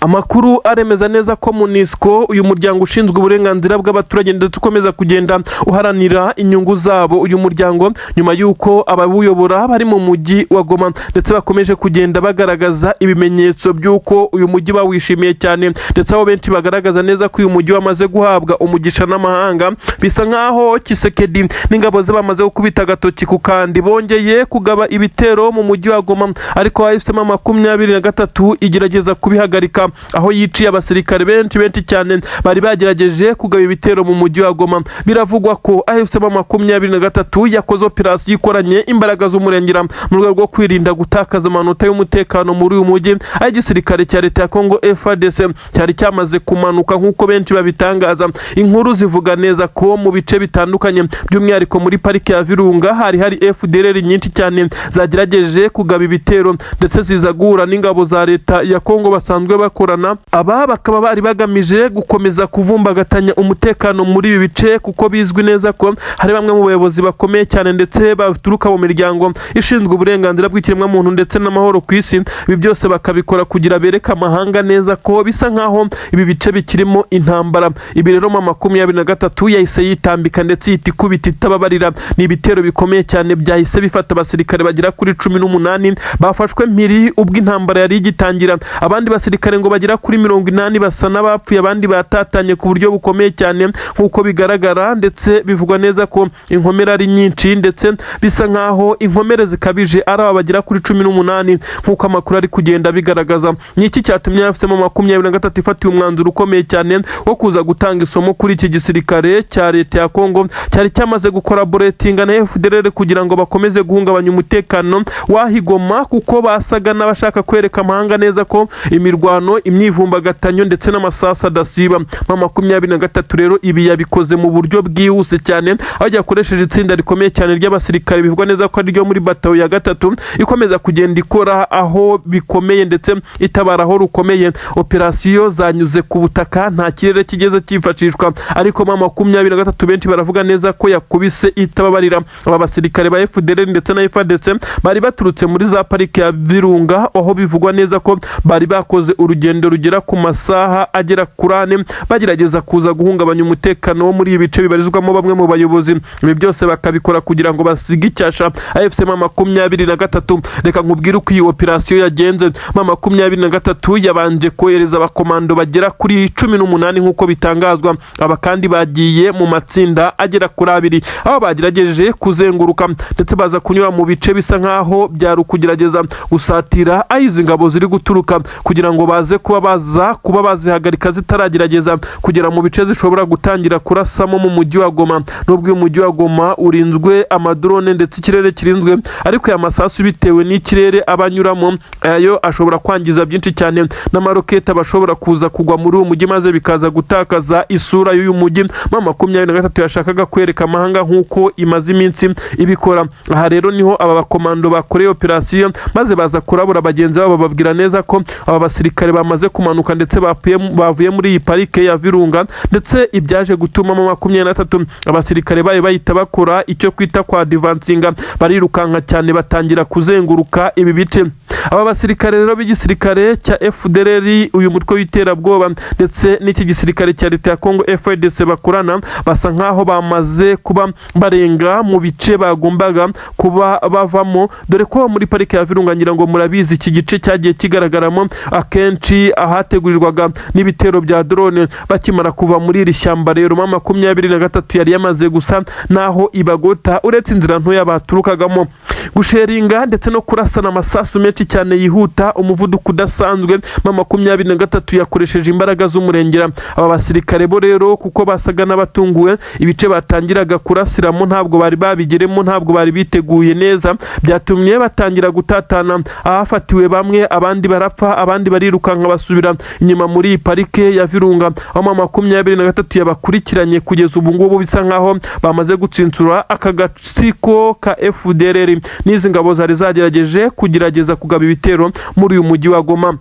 Amakuru aremeza neza ko MONUSCO, uyu muryango ushinzwe uburenganzira bw'abaturage ndetse ukomeza kugenda uharanira inyungu zabo, uyu muryango nyuma y'uko abawuyobora bari mu mujyi wa Goma ndetse bakomeje kugenda bagaragaza ibimenyetso by'uko uyu mujyi bawishimiye cyane, ndetse aho benshi bagaragaza neza ko uyu mujyi wamaze guhabwa umugisha n'amahanga, bisa nk'aho Tshisekedi n'ingabo ze bamaze gukubita agatoki ku kandi, bongeye kugaba ibitero mu mujyi wa Goma, ariko AFC M23 igerageza kubihagarika, aho yiciye abasirikare benshi benshi cyane bari bagerageje kugaba ibitero mu mujyi wa Goma. Biravugwa ko AFC M23 yakoze operasiyo ikoranye imbaraga z'umurengera mu rwego rwo kwirinda gutakaza amanota y'umutekano muri uyu mujyi, aho igisirikare cya leta ya Congo FARDC cyari cyamaze kumanuka nk'uko benshi babitangaza. Inkuru zivuga neza ko mu bice bitandukanye, by'umwihariko muri parike ya Virunga, hari hari FDLR nyinshi cyane zagerageje kugaba ibitero ndetse ziza guhura n'ingabo za leta ya Congo basanzwe bakorana. Aba bakaba bari bagamije gukomeza kuvumbagatanya umutekano muri ibi bice, kuko bizwi neza ko hari bamwe mu bayobozi bakomeye cyane ndetse baturuka mu miryango ishinzwe uburenganzira bw'ikiremwamuntu ndetse n'amahoro ku isi. Ibi byose bakabikora kugira bereke amahanga neza ko bisa nkaho ibi bice bikirimo intambara. Ibi rero M23 yahise yitambika ndetse ihita ikubita itababarira. Ni ibitero bikomeye cyane byahise bifata abasirikare bagera kuri 18 bafashwe mpiri ubwo intambara yari igitangira. Abandi basirikare ngo bagera kuri 80 basa n'abapfuye, abandi batatanye ku buryo bukomeye cyane nk'uko bigaragara, ndetse bivugwa neza ko inkomere ari nyinshi, ndetse bisa nkaho inkomere zikabije ari aba bagera kuri 18 nk'uko amakuru ari kugenda bigaragaza. Ni iki cyatumye AFC M23 ifatiye umwanzuro ukomeye cyane wo kuza gutanga isomo kuri iki gisirikare cya leta ya Congo cyari cyamaze gukora boretinga na FDLR kugira ngo bakomeze guhungabanya umutekano w'aha i Goma, kuko basaga n'abashaka kwereka amahanga neza ko imirwano, imyivumbagatanyo ndetse n'amasasu adasiba? M23 rero ibi yabikoze mu buryo bwihuse cyane, aho yakoresheje itsinda rikomeye cyane ry'abasirikare bivugwa neza ko ari ryo muri batayo ya gatatu, ikomeza kugenda ikora aho bikomeye ndetse itabara aho rukomeye. Operasiyo zanyuze ku butaka, nta kirere kigeze cyifashishwa, ariko M23 benshi baravuga neza ko yakubise itababarira aba basirikare ba FDLR ndetse na FARDC bari baturutse muri za parike ya Virunga, aho bivugwa neza ko bari bakoze urugendo rugera ku masaha agera kuri 4 bagerageza kuza guhungabanya umutekano wo muri ibi bice bibarizwamo bamwe mu bayobozi. Ibi byose bakabikora kugira ngo basige icyasha AFC M23. Reka nkubwire uko iyi operasiyo yagenze. M23 yabanje kohereza abakomando bagera kuri 18 nk'uko bitangazwa. Aba kandi bagiye mu matsinda agera kuri abiri, aho bagerageje kuzenguruka ndetse baza kunyura mu bice bisa nkaho byari ukugerageza gusatira aho izi ngabo ziri guturuka, kugira ngo baze kuba baza kuba bazihagarika zitaragerageza kugera mu bice zishobora gutangira kurasamo mu mujyi wa Goma. Nubwo uyu mujyi wa Goma urinzwe amadrone ndetse ikirere kirinzwe, ariko aya masasu bitewe n'ikirere aba anyuramo ayo ashobora kwangiza byinshi cyane, n'amaroketi aba ashobora kuza kugwa muri uyu mujyi maze bikaza gutakaza isura y'uyu mujyi M23 yashakaga kwereka amahanga nk'uko imaze iminsi ibikora. Aha rero niho aba bakomando bakoreye operasiyo maze baza kurabura bagenzi babo, bababwira neza ko aba basirikare bamaze kumanuka ndetse bavuye muri iyi parike ya Virunga, ndetse ibyaje gutuma M23 abasirikare bayo bahita bakora icyo kwita kwa advancinga, barirukanka cyane, batangira kuzenguruka ibi bice. Aba basirikare rero b'igisirikare cya FDLR, uyu mutwe w'iterabwoba, ndetse n'iki gisirikare cya leta ya Congo FARDC bakorana, basa nkaho bamaze kuba barenga mu bice bagombaga kuba bavamo, dore ko muri parike ya Virunga, ngira ngo murabizi, iki gice cyagiye kigaragaramo akenshi ahategurirwaga n'ibitero bya drone. Bakimara kuva muri iri shyamba rero, M23 yari yamaze gusa naho ibagota, uretse inzira ntoya baturukagamo. Gusheringa ndetse no kurasana amasasu menshi cyane yihuta, umuvuduko udasanzwe, M23 yakoresheje imbaraga z'umurengera. Aba basirikare bo rero, kuko basaga n'abatunguwe, ibice batangiraga kurasiramo ntabwo bari babigeremo, ntabwo bari biteguye neza, byatumye batangira gutatana. Ahafatiwe bamwe, abandi barapfa, abandi barirukanka basubira inyuma muri iyi parike ya Virunga, aho M23 yabakurikiranye kugeza ubu ngubu. Bisa nkaho bamaze gutsinsura aka gatsiko ka FDLR n'izi ngabo zari zagerageje kugerageza kugaba ibitero muri uyu mujyi wa Goma.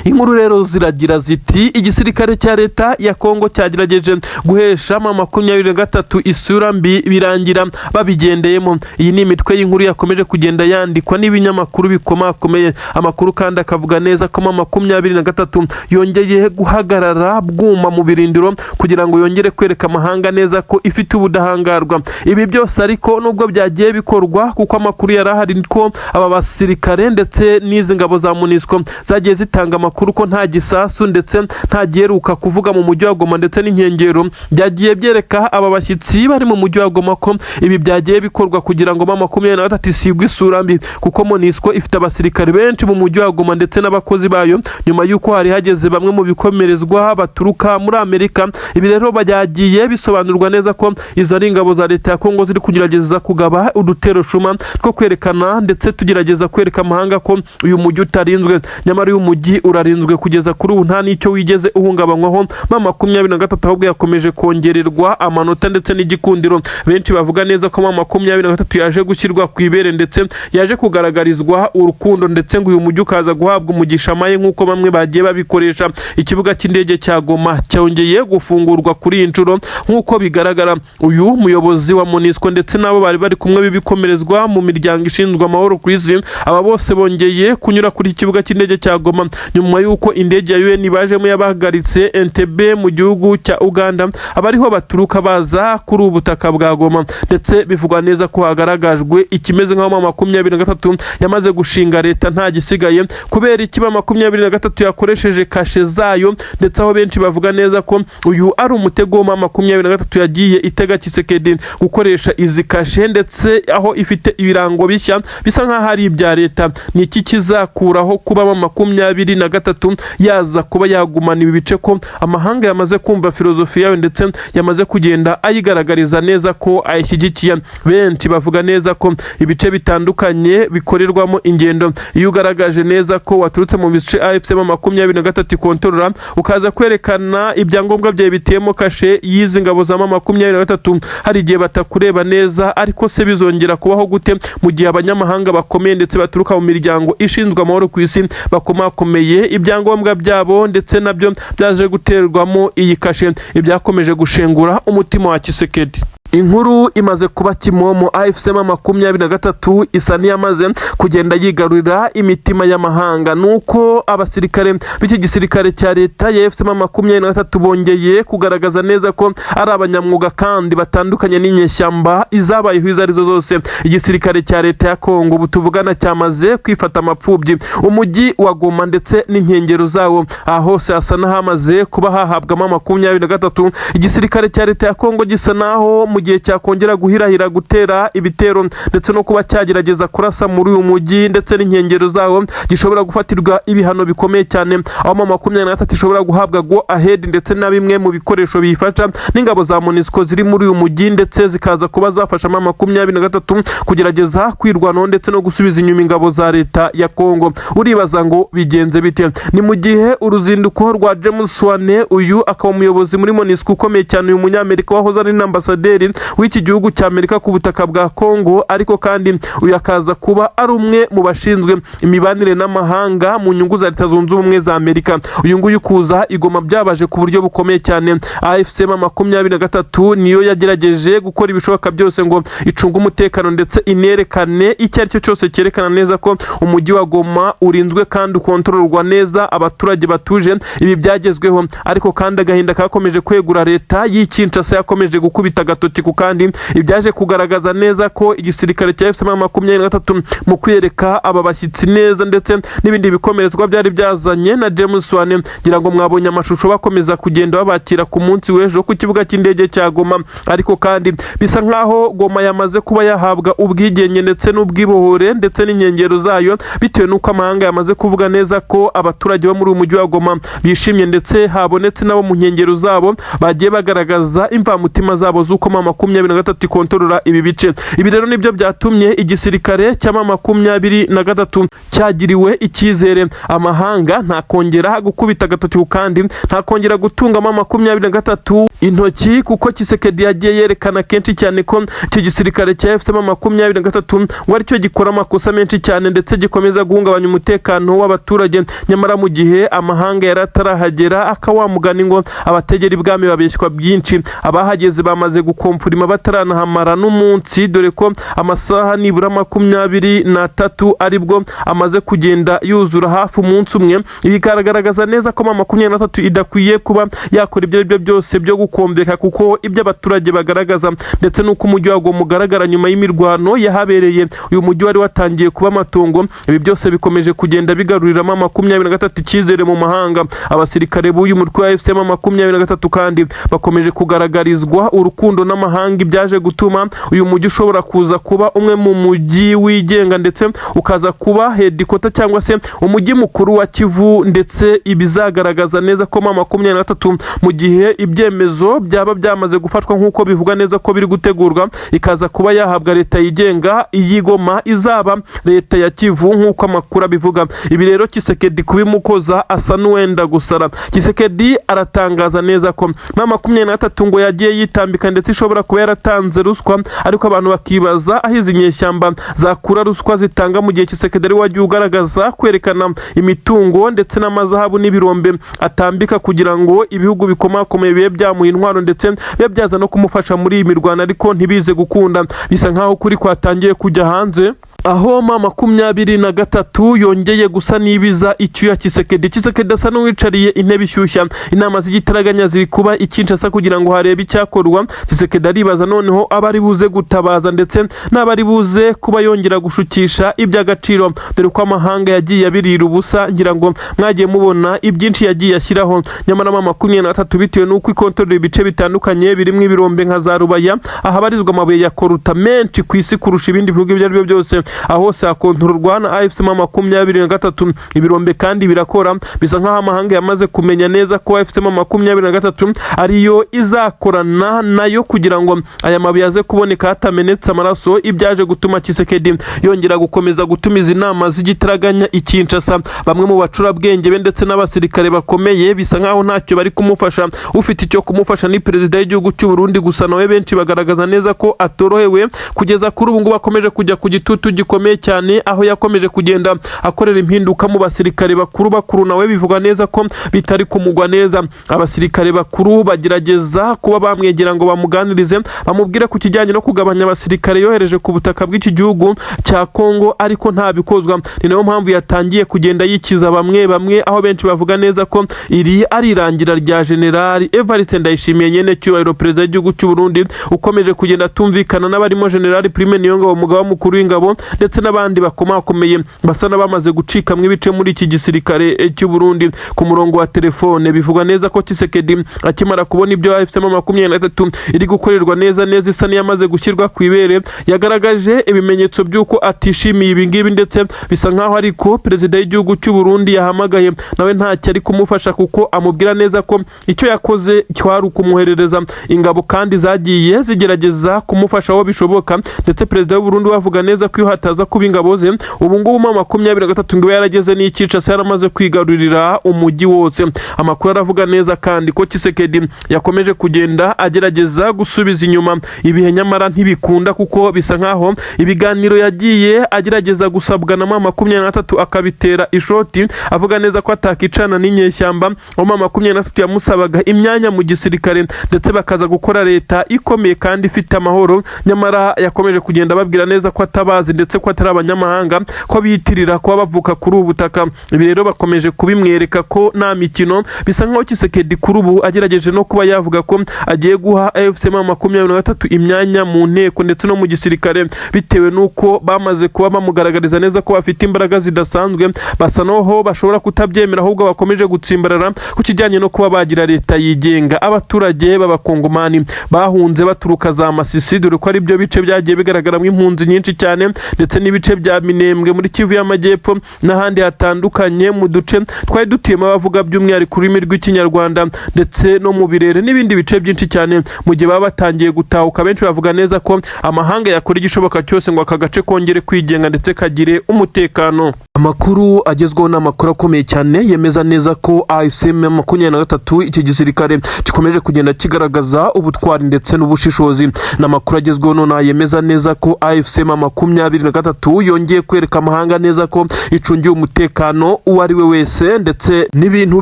Inkuru rero ziragira ziti: "Igisirikare cya leta ya Kongo cyagerageje guhesha M23 isura mbi, birangira babigendeyemo." Iyi ni imitwe y'inkuru yakomeje kugenda yandikwa n'ibinyamakuru bikomakomeye. Amakuru kandi akavuga neza ko M23 yongeye guhagarara bwuma mu birindiro kugira ngo yongere kwereka amahanga neza ko ifite ubudahangarwa. Ibi byose ariko nubwo byagiye bikorwa, kuko amakuru yari ahari ko aba basirikare ndetse n'izi ngabo za MONUSCO zagiye zitanga amakuru ko nta gisasu ndetse nta giheruka kuvuga mu mujyi wa Goma ndetse n'inkengero, byagiye byereka aba bashyitsi bari mu mujyi wa Goma ko ibi byagiye bikorwa kugira ngo M23 isigwe isura mbi, kuko MONUSCO ifite abasirikare benshi mu mujyi wa Goma ndetse n'abakozi bayo, nyuma y'uko hari hageze bamwe mu bikomerezwa baturuka muri Amerika. Ibi rero byagiye bisobanurwa neza ko izo ari ingabo za leta ya Kongo ziri kugerageza kugaba udutero shuma two kwerekana ndetse tugerageza kwereka amahanga ko uyu mujyi utarinzwe. Nyamara uyu mujyi urarinzwe kugeza kuri ubu, nta n'icyo wigeze uhungabanywaho. M23 ahubwo yakomeje kongererwa amanota ndetse n'igikundiro. Benshi bavuga neza ko M23 yaje gushyirwa ku ibere ndetse yaje kugaragarizwa urukundo, ndetse ngo uyu mujyi ukaza guhabwa umugisha maye nk'uko bamwe bagiye babikoresha. Ikibuga cy'indege cya Goma cyongeye gufungurwa kuri iyi nshuro. Nk'uko bigaragara, uyu muyobozi wa MONUSCO ndetse n'abo bari bari kumwe b'ibikomerezwa mu miryango ishinzwe amahoro ku isi, aba bose bongeye kunyura kuri iki kibuga cy'indege cya Goma nyuma y'uko indege ya UN bajemo yabahagaritse Entebbe mu gihugu cya Uganda, abariho baturuka baza kuri ubu butaka bwa Goma. Ndetse bivugwa neza ko hagaragajwe ikimeze nk'aho M23 yamaze gushinga leta, nta gisigaye. Kubera iki M23 yakoresheje kashe zayo, ndetse aho benshi bavuga neza ko uyu ari umutego wa M23 yagiye itega Tshisekedi gukoresha izi kashe, ndetse aho ifite ibirango bishya bisa nk'aho ari ibya leta? Ni iki kizakuraho kuba M23 yaza kuba yagumana ibi bice, ko amahanga yamaze kumva filozofi yayo ndetse yamaze kugenda ayigaragariza neza ko ayishyigikiye? Benshi bavuga neza ko ibice bitandukanye bikorerwamo ingendo, iyo ugaragaje neza ko waturutse mu bice AFC M23 ikontorora, ukaza kwerekana ibyangombwa byawe biteyemo kashe y'izi ngabo za M23, hari igihe batakureba neza. Ariko se bizongera kubaho gute mu gihe abanyamahanga bakomeye ndetse baturuka mu miryango ishinzwe amahoro ku isi bakomakomeye, ibyangombwa byabo ndetse nabyo byaje guterwamo iyi kashe? Ibyakomeje gushengura umutima wa Tshisekedi. Inkuru imaze kuba kimomo, AFC M23 isa n'iyamaze kugenda yigarurira imitima y'amahanga, nuko abasirikare b'iki gisirikare cya leta ya AFC M23 bongeye kugaragaza neza ko ari abanyamwuga kandi batandukanye n'inyeshyamba izabayeho izo arizo zose. Igisirikare cya leta ya Kongo ubu tuvugana cyamaze kwifata amapfubyi umujyi wa Goma ndetse n'inkengero zawo. Aha hose hasa n'ahamaze kuba hahabwamo 23. Igisirikare cya leta ya Kongo gisa naho mu gihe cyakongera guhirahira gutera ibitero ndetse no kuba cyagerageza kurasa muri uyu mujyi ndetse n'inkengero zawo, gishobora gufatirwa ibihano bikomeye cyane, aho M23 ishobora guhabwa go ahead ndetse na bimwe mu bikoresho biyifasha n'ingabo za MONUSCO ziri muri uyu mujyi, ndetse zikaza kuba zafasha M23 kugerageza kwirwanaho ndetse no gusubiza inyuma ingabo za leta ya Kongo. Uribaza ngo bigenze bite? Ni mu gihe uruzinduko rwa James Swan, uyu akaba umuyobozi muri MONUSCO ukomeye cyane, uyu munyamerika wahoze ari n'ambasaderi w'iki gihugu cya Amerika ku butaka bwa Kongo, ariko kandi uyu akaza kuba ari umwe mu bashinzwe imibanire n'amahanga mu nyungu za Leta Zunze Ubumwe za Amerika, uyu nguyu kuza i Goma byabaje ku buryo bukomeye cyane. AFC M23 niyo yagerageje gukora ibishoboka byose ngo icunge umutekano ndetse inerekane icyo ari cyo cyose cyerekana neza ko umujyi wa Goma urinzwe kandi ukontororwa neza, abaturage batuje. Ibi byagezweho, ariko kandi agahinda kakomeje kwegura leta y'i Kinshasa yakomeje gukubita agatoki ku kandi. Ibyaje kugaragaza neza ko igisirikare cya AFC M23 mu kwiyereka aba bashyitsi neza ndetse n'ibindi bikomerezwa byari byazanye na James Swan, ngira ngo mwabonye amashusho bakomeza kugenda babakira ku munsi w'ejo ku kibuga cy'indege cya Goma. Ariko kandi bisa nkaho Goma yamaze kuba yahabwa ubwigenge ndetse n'ubwibohore ndetse n'inkengero zayo, bitewe n'uko amahanga yamaze kuvuga neza ko abaturage bo muri uyu mujyi wa Goma bishimye, ndetse habonetse nabo mu nkengero zabo bagiye bagaragaza imvamutima zabo z'uko M23 ikontorora ibi bice. Ibi rero nibyo byatumye igisirikare cya M23 cyagiriwe icyizere, amahanga ntakongera gukubita agatoki ku kandi, ntakongera gutunga M23. intoki, kuko Tshisekedi yagiye yerekana kenshi cyane ko icyo gisirikare cya AFC M23 ngo aricyo gikora amakosa menshi cyane ndetse gikomeza guhungabanya umutekano w'abaturage. Nyamara mu gihe amahanga yari atarahagera, akawamugani ngo abategera ibwami babeshywa byinshi. Abahageze bamaze gukomfurima bataranahamara n'umunsi, dore ko amasaha nibura 23 aribwo amaze kugenda yuzura, hafi umunsi umwe. Ibi bikagaragaza neza ko M23 idakwiye kuba yakora ibyo aribyo byose byo gukomveka, kuko ibyo abaturage bagaragaza ndetse n'uko umujyi wa Goma ugaragara nyuma y'imirwano yahabereye, uyu mujyi wari watangiye kuba amatongo. Ibi byose bikomeje kugenda bigaruriramo 23 icyizere mu mahanga. Abasirikare b'uyu mutwe wa AFC M23 kandi bakomeje kugaragarizwa urukundo n'amahanga, ibyaje gutuma uyu mujyi ushobora kuza kuba umwe mu mujyi wigenga ndetse ukaza kuba headquarter cyangwa se umujyi mukuru wa Kivu, ndetse ibizagaragaza neza ko M23, mu gihe ibyemezo byaba byamaze gufatwa nk'uko bivugwa neza ko biri gutegurwa, ikaza kuba yahabwa leta yigenga iy'Igoma, izaba leta ya Kivu nk'uko amakuru abivuga. Ibi rero Tshisekedi kubimukoza asa n'uwenda gusara. Tshisekedi aratangaza neza ko M23 ngo yagiye yitambika ndetse ishobora kuba yaratanze ruswa, ariko abantu bakibaza aho izi nyeshyamba zakura ruswa zitanga mu gihe Tshisekedi ari we wagiye ugaragaza kwerekana imitungo ndetse n'amazahabu n'ibirombe atambika kugira ngo ibihugu bikomakomeye bibe byamuha intwaro ndetse bibe byaza no kumufasha muri iyi mirwano, ariko ntibize gukunda. Bisa nkaho kuri kwatangiye kujya hanze, aho M23 yongeye gusa n'ibiza icyuya Tshisekedi. Tshisekedi asa n'uwicariye intebe ishyushya. Inama z'igitaraganya ziri kuba i Kinshasa kugira ngo harebe icyakorwa. Tshisekedi aribaza noneho aba ari buze gutabaza ndetse n'aba ari buze kuba yongera gushukisha iby'agaciro, dore ko amahanga yagiye abirira ubusa. Ngira ngo mwagiye mubona ibyinshi yagiye ashyiraho. Nyamara M23, bitewe n'uko ikontorora ibice bitandukanye birimo ibirombe nka za Rubaya, ahabarizwa amabuye ya coltan menshi ku isi kurusha ibindi bihugu ibyo ari byo byose, aho hose hakontororwa na AFC M23. Ibirombe kandi birakora. Bisa nk'aho amahanga yamaze kumenya neza ko AFC M23 ariyo izakorana nayo kugira ngo aya mabuye aze kuboneka hatamenetse amaraso, ibyaje gutuma Tshisekedi yongera gukomeza gutumiza inama z'igitaraganya i Kinshasa. Bamwe mu bacurabwenge be ndetse n'abasirikare bakomeye bisa nk'aho ntacyo bari kumufasha. Ufite icyo kumufasha ni perezida w'igihugu cy'u Burundi gusa, nawe benshi bagaragaza neza ko atorohewe kugeza kuri ubu ngubu, akomeje kujya ku gitutu gikomeye cyane, aho yakomeje kugenda akorera impinduka mu basirikare bakuru bakuru, nawe bivuga neza ko bitari kumugwa neza. Abasirikare bakuru bagerageza kuba bamwegera ngo bamuganirize, bamubwire ku kijyanye no kugabanya abasirikare yohereje ku butaka bw'iki gihugu cya Kongo, ariko ntabikozwa. Ni nayo mpamvu yatangiye kugenda yikiza bamwe bamwe, aho benshi bavuga neza ko iri ari irangira rya Generali Evariste Ndayishimiye, nyene cyubahiro perezida w'igihugu cy'u Burundi, ukomeje kugenda atumvikana n'abarimo Generali Prime Niyongabo, umugaba mukuru w'ingabo, ndetse n'abandi bakomakomeye basa n'abamaze gucikamwo ibice muri iki gisirikare cy'u Burundi. Ku murongo wa telefone bivugwa neza ko Tshisekedi akimara kubona ibyo AFC M23 iri gukorerwa neza neza, isa n'iyamaze gushyirwa ku ibere, yagaragaje ibimenyetso by'uko atishimiye ibi ngibi, ndetse bisa nkaho ariko perezida w'igihugu cy'u Burundi yahamagaye nawe ntacyo ari kumufasha, kuko amubwira neza ko icyo yakoze cyari ukumwoherereza ingabo kandi zagiye zigerageza kumufasha aho bishoboka. Ndetse perezida w'u Burundi we avuga neza ko iyo hataza kuba ingabo ze, ubu ngubu M23 ngo iba yarageze n'i Kinshasa, yaramaze kwigarurira umujyi wose. Amakuru aravuga neza kandi ko Tshisekedi yakomeje kugenda agerageza gusubiza inyuma ibihe, nyamara ntibikunda, kuko bisa nkaho ibiganiro yagiye agerageza gusabwa na M23 akabitera ishoti, avuga neza ko atakicana n'inyeshyamba, aho M23 yamusabaga imyanya mu gisirikare ndetse bakaza gukora leta ikomeye kandi ifite amahoro. Nyamara yakomeje kugenda ababwira neza ko atabazi ndetse ko atari abanyamahanga, ko biyitirira kuba bavuka kuri ubu butaka. Ibi rero bakomeje kubimwereka ko nta mikino. Bisa nkaho Tshisekedi kuri ubu agerageje no kuba yavuga ko agiye guha AFC M23 imyanya mu nteko ndetse no mu gisirikare, bitewe n'uko bamaze kuba bamugaragariza neza ko bafite imbaraga zidasanzwe, basa naho bashobora kutabyemera, ahubwo bakomeje gutsimbarara ku kijyanye no kuba bagira leta yigenga. Abaturage b'abakongomani bahunze baturuka za Masisi, dore ko ari byo bice byagiye bigaragaramo impunzi nyinshi cyane, ndetse n'ibice bya Minembwe muri Kivu y'Amajyepfo n'ahandi hatandukanye mu duce twari dutuyemo abavuga by'umwihariko ururimi rw'Ikinyarwanda, ndetse no mu Birere n'ibindi bice byinshi cyane, mu gihe baba batangiye gutahuka, benshi bavuga neza ko amahanga yakora igishoboka cyose ngo aka gace kongere kwigenga ndetse kagire umutekano. Amakuru agezweho ni amakuru akomeye cyane yemeza neza ko AFC M 23, iki gisirikare gikomeje kugenda kigaragaza ubutwari ndetse n'ubushishozi. Ni amakuru agezweho nonaha yemeza neza ko AFC M 23 yongeye kwereka amahanga neza ko icungiye umutekano uwo ari we wese ndetse n'ibintu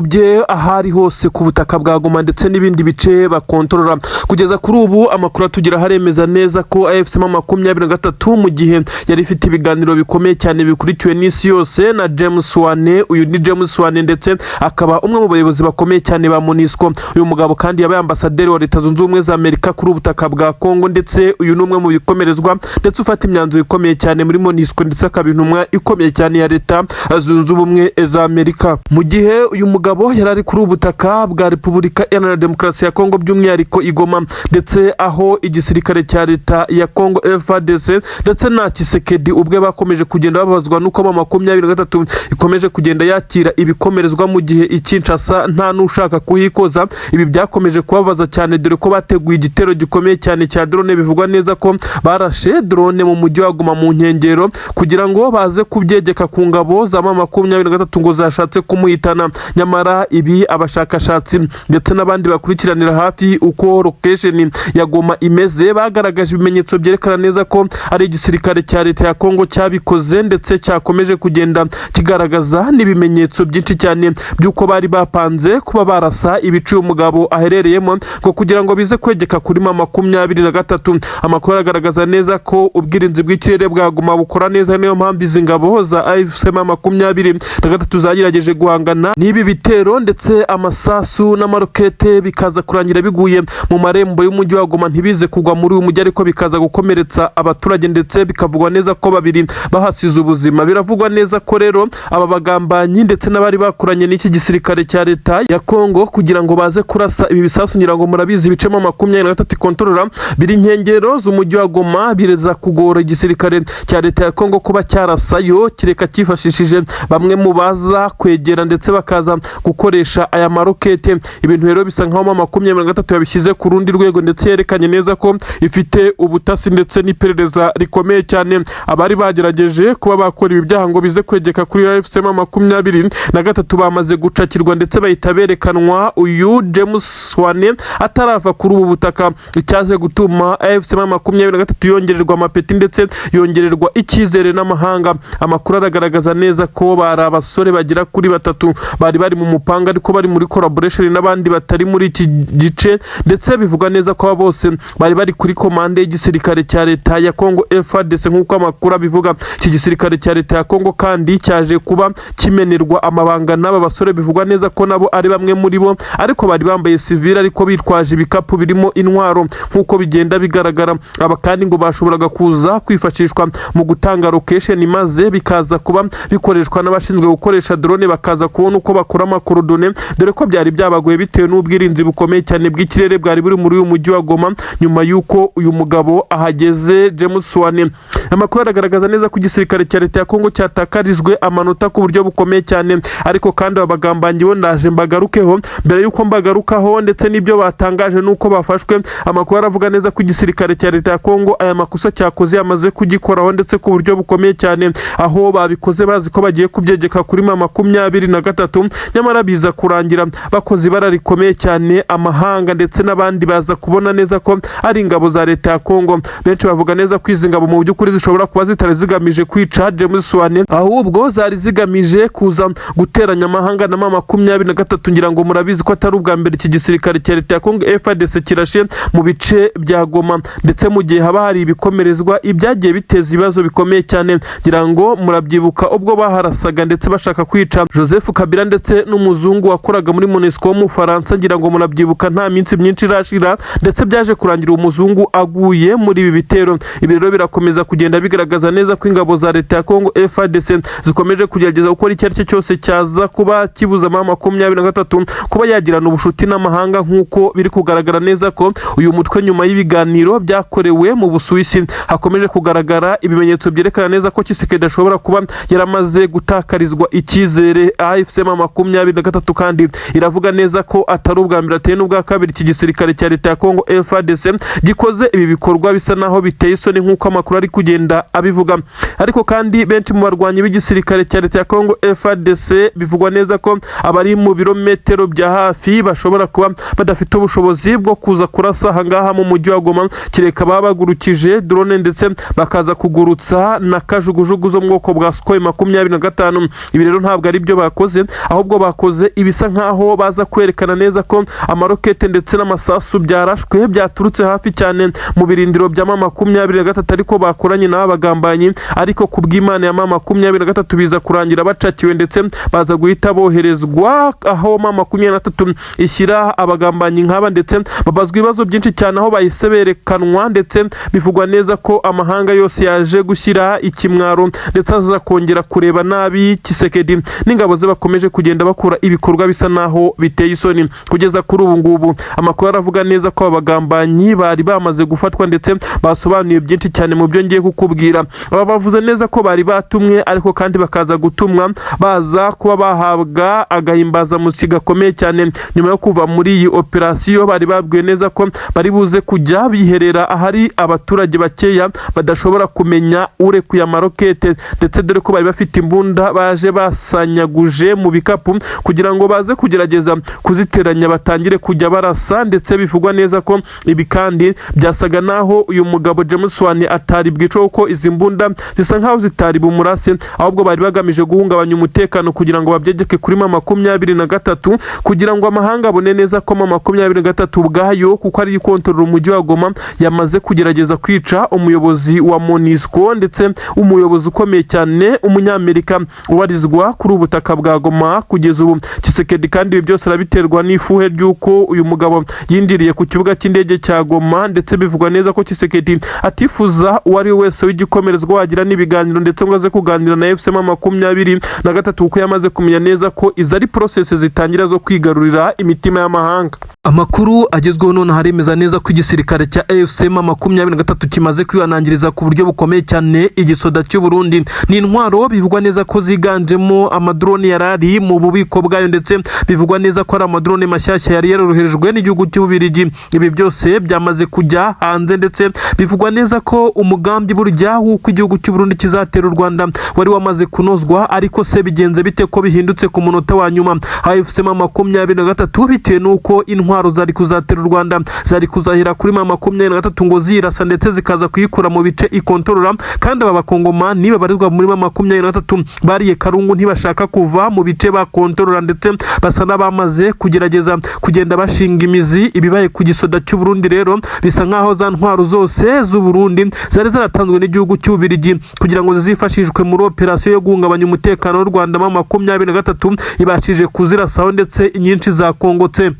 bye aho ari hose ku butaka bwa Goma ndetse n'ibindi bice bakontorora. Kugeza kuri ubu, amakuru atugeraho aremeza neza ko AFC M 23, mu gihe yari ifite ibiganiro bikomeye cyane bikurikiwe n'isi yose na James Swan, uyu ni James Swan ndetse akaba umwe mu bayobozi bakomeye cyane ba MONUSCO. Uyu mugabo kandi yabaye ambasaderi wa Leta Zunze Ubumwe za Amerika kuri ubutaka bwa Kongo, ndetse uyu ni umwe mu bikomerezwa ndetse ufata imyanzuro ikomeye cyane muri MONUSCO, ndetse akaba intumwa ikomeye cyane ya Leta Zunze Ubumwe za Amerika. Mu gihe uyu mugabo yari ari kuri ubu butaka bwa Repubulika Iharanira Demokarasi ya Kongo, by'umwihariko i Goma, ndetse aho igisirikare cya leta ya Kongo FARDC ndetse na Tshisekedi ubwe bakomeje kugenda babazwa n'uko M 23 ikomeje kugenda yakira ibikomerezwa mu gihe i Kinshasa nta n'ushaka kuhikoza. Ibi byakomeje kubabaza cyane, dore ko bateguye igitero gikomeye cyane cya drone. Bivugwa neza ko barashe drone mu mujyi wa Goma mu nkengero kugira ngo baze kubyegeka ku ngabo za M 23 ngo zashatse kumuhitana. Nyamara ibi, abashakashatsi ndetse n'abandi bakurikiranira hafi uko location ya Goma imeze bagaragaje ibimenyetso byerekana neza ko ari igisirikare cya leta ya Kongo cyabikoze, ndetse cyakomeje kugenda kigaragaza n'ibimenyetso byinshi cyane by'uko bari bapanze kuba barasa ibice uyu mugabo aherereyemo ngo kugira ngo bize kwegeka kuri M 23. Amakuru agaragaza neza ko ubwirinzi bw'ikirere bwa Goma bukora neza, niyo mpamvu izi ngabo za AFC M 23 zagerageje guhangana n'ibi bitero, ndetse amasasu n'amarokete bikaza kurangira biguye mu marembo y'umujyi wa Goma, ntibize kugwa muri uyu mujyi, ariko bikaza gukomeretsa abaturage, ndetse bikavugwa neza ko babiri bahasize ubuzima. Biravugwa neza ko rero aba bagambanyi ndetse n'abari bakoranye n'iki gisirikare cya leta ya Kongo kugira ngo baze kurasa ibi bisasu, ngira ngo murabizi, ibice M 23 ikontorora biri inkengero z'umujyi wa Goma, bireza kugora igisirikare cya leta ya Kongo kuba cyarasayo, kireka cyifashishije bamwe mu baza kwegera ndetse bakaza gukoresha aya marokete. Ibintu rero bisa nkaho M 23 yabishyize ku rundi rwego, ndetse yerekanye neza ko ifite ubutasi ndetse n'iperereza rikomeye cyane. Abari bagerageje kuba bakora ibi byaha ngo bize kwegeka kuri AFC M 23 bamaze gucakirwa, ndetse bahita berekanwa uyu James Swan atarava kuri ubu butaka, icyaje gutuma AFC M 23 yongererwa amapeti ndetse yongererwa icyizere n'amahanga. Amakuru aragaragaza neza ko bari abasore bagera kuri batatu bari bari mu mupanga, ariko bari muri collaboration n'abandi batari muri iki gice, ndetse bivugwa neza ko aba bose bari bari kuri komande y'igisirikare cya leta ya Kongo FARDC, nk'uko amakuru abivuga. Iki gisirikare cya leta ya Kongo kandi cyaje kuba kimenerwa amabanga n'aba basore, bivugwa neza ko nabo ari bamwe muri bo, ariko bari bambaye civil ariko bitwaje ibikapu birimo intwaro nk'uko bigenda bigaragara. Aba kandi ngo bashoboraga kuza kwifashishwa mu gutanga location, maze bikaza kuba bikoreshwa n'abashinzwe gukoresha drone, bakaza kubona uko bakora ama coordonnées, dore ko byari byabagoye bitewe n'ubwirinzi bukomeye cyane bw'ikirere bwari buri muri uyu mujyi wa Goma nyuma y'uko uyu mugabo ahageze, James Swan. Amakuru aragaragaza neza ko igisirikare cya leta ya Kongo cyatakarijwe amanota ku buryo bukomeye cyane. Ariko kandi aba bagambanyi bo ndaje mbagarukeho. Mbere y'uko mbagarukaho ndetse n'ibyo batangaje n'uko bafashwe, amakuru aravuga neza ko igisirikare cya leta ya Kongo aya makosa cyakoze yamaze kugikoraho, ndetse ku buryo bukomeye cyane, aho babikoze bazi ko bagiye kubyegeka kuri M 23, nyamara biza kurangira bakoze ibara rikomeye cyane, amahanga ndetse n'abandi baza kubona neza ko ari ingabo za leta ya Kongo. Benshi bavuga neza ko izi ngabo mu by'ukuri zishobora kuba zitari zigamije kwica James Swan, ahubwo zari zigamije kuza guteranya amahanga na M 23. Ngira ngo murabizi ko atari ubwa mbere iki gisirikare cya leta ya Kongo FARDC kirashe mu bice bya Goma, ndetse mu gihe haba hari ibikomerezwa, ibyagiye biteza ibibazo bikomeye cyane. Ngira ngo murabyibuka ubwo baharasaga ndetse bashaka kwica Joseph Kabila ndetse n'umuzungu wakoraga muri MONUSCO w'Umufaransa. Ngira ngo murabyibuka, nta minsi myinshi irashira, ndetse byaje kurangira uwo muzungu aguye muri ibi bitero. Ibi rero birakomeza kugenda bigaragaza neza ko ingabo za leta ya Kongo FARDC zikomeje kugerageza gukora icyo ari cyo cyose cyaza kuba kibuza M 23 kuba yagirana ubushuti n'amahanga, nk'uko biri kugaragara neza ko uyu mutwe, nyuma y'ibiganiro byakorewe mu Busuwisi, hakomeje kugaragara ibimenyetso byerekana neza ko Tshisekedi ashobora kuba yaramaze gutakarizwa icyizere. AFC M 23 kandi iravuga neza ko atari ubwa mbere, atari n'ubwa kabiri iki gisirikare cya leta ya Kongo FARDC gikoze ibi bikorwa bisa naho biteye isoni, nk'uko amakuru ari kugenda abivuga. Ariko kandi benshi mu barwanyi b'igisirikare cya leta ya Congo FARDC. Bivugwa neza ko abari mu birometero bya hafi bashobora kuba badafite ubushobozi bwo kuza kurasa ahangaha mu mujyi wa Goma, kereka baba bagurukije drone ndetse bakaza kugurutsa na kajugujugu zo mu bwoko bwa Sukhoi 25. Ibi rero ntabwo ari byo bakoze, ahubwo bakoze ibisa nkaho baza kwerekana neza ko amarokete ndetse n'amasasu byarashwe byaturutse hafi cyane mu birindiro bya M23, ariko bakoranye n'aba bagambanyi. Ariko ku bw'Imana ya M23 biza kurangira bacakiwe, ndetse baza guhita boherezwa aho M23 ishyira abagambanyi nk'aba, ndetse babazwa ibibazo byinshi cyane aho bahise berekanwa. Ndetse bivugwa neza ko amahanga yose yaje gushyira ikimwaro, ndetse aza kongera kureba nabi Tshisekedi n'ingabo ze bakomeje kugenda bakora ibikorwa bisa naho biteye isoni. Kugeza kuri ubu ngubu amakuru aravuga neza ko aba bagambanyi bari bamaze gufatwa, ndetse basobanuye byinshi cyane mu byo ngiye kukubwira. Aba bavuze neza ko bari batumwe, ariko kandi bakaza gutumwa baza kuba bahabwa agahimbazamusyi gakomeye cyane. Nyuma yo kuva muri iyi operasiyo, bari babwiwe neza ko bari buze kujya biherera ahari abaturage bakeya badashobora kumenya urekuye amarokete, ndetse dore ko bari bafite imbunda baje basanyaguje mu bikapu kugira ngo baze kugerageza kuziteranya batangire kujya barasa. Ndetse bivugwa neza ko ibi kandi byasaga naho uyu mugabo James Wan atari bwice, kuko izi mbunda zisa nkaho zitari bumurase, ahubwo bari bagamije guhungabanya umutekano kugira ngo babyegeke kuri M23, kugira ngo amahanga abone neza ko M23 ubwayo, kuko ari ikontorora umujyi wa Goma, yamaze kugerageza kwica umuyobozi wa MONUSCO, ndetse umuyobozi ukomeye cyane, Umunyamerika ubarizwa kuri ubu butaka bwa Goma kugeza ubu. Tshisekedi kandi ibi byose arabiterwa n'ifuhe ry'uko uyu mugabo yinjiriye ku kibuga cy'indege cya Goma, ndetse bivugwa neza ko Tshisekedi atifuza uwo ari we wese w'igikomerezwa wagira n'ibiganiro, ndetse ngo aze kuganira na AFC M23, kuko yamaze kumenya neza ko izi ari process zitangira zo kwigarurira imitima y'amahanga. Amakuru agezweho none haremeza neza ko igisirikare cya AFC M23 kimaze kwihanangiriza ku buryo bukomeye cyane igisoda cy'u Burundi. Ni intwaro bivugwa neza ko ziganjemo amadrone yari ari mu bubiko bwayo, ndetse bivugwa neza ko ari amadrone mashyashya yari yaroroherejwe n'igihugu cy'Ububirigi. Ibi byose byamaze kujya hanze, ndetse bivugwa neza ko umugambi burya w'uko igihugu cy'u Burundi kizatera u Rwanda wari wamaze kunozwa. Ariko se bigenze bite ko bihindutse ku munota wa nyuma? AFC M23, bitewe n'uko intwaro zari kuzatera u Rwanda zari kuzahera kuri M23 ngo zirasa, ndetse zikaza kuyikura mu bice ikontorora, kandi aba Bakongomani babarizwa muri M23 bariye karungu, ntibashaka kuva mu bice bakontorora, ndetse basa n'abamaze kugerageza kugenda bashinga imizi. Ibibaye ku gisoda cy'u Burundi rero bisa nk'aho za ntwaro zose z'u Burundi zari zaratanzwe n'igihugu cy'Ububirigi kugira ngo zizifashishwe muri operasiyo yo guhungabanya umutekano w'u Rwanda, M23 ibashije kuzirasaho, ndetse inyinshi zakongotse.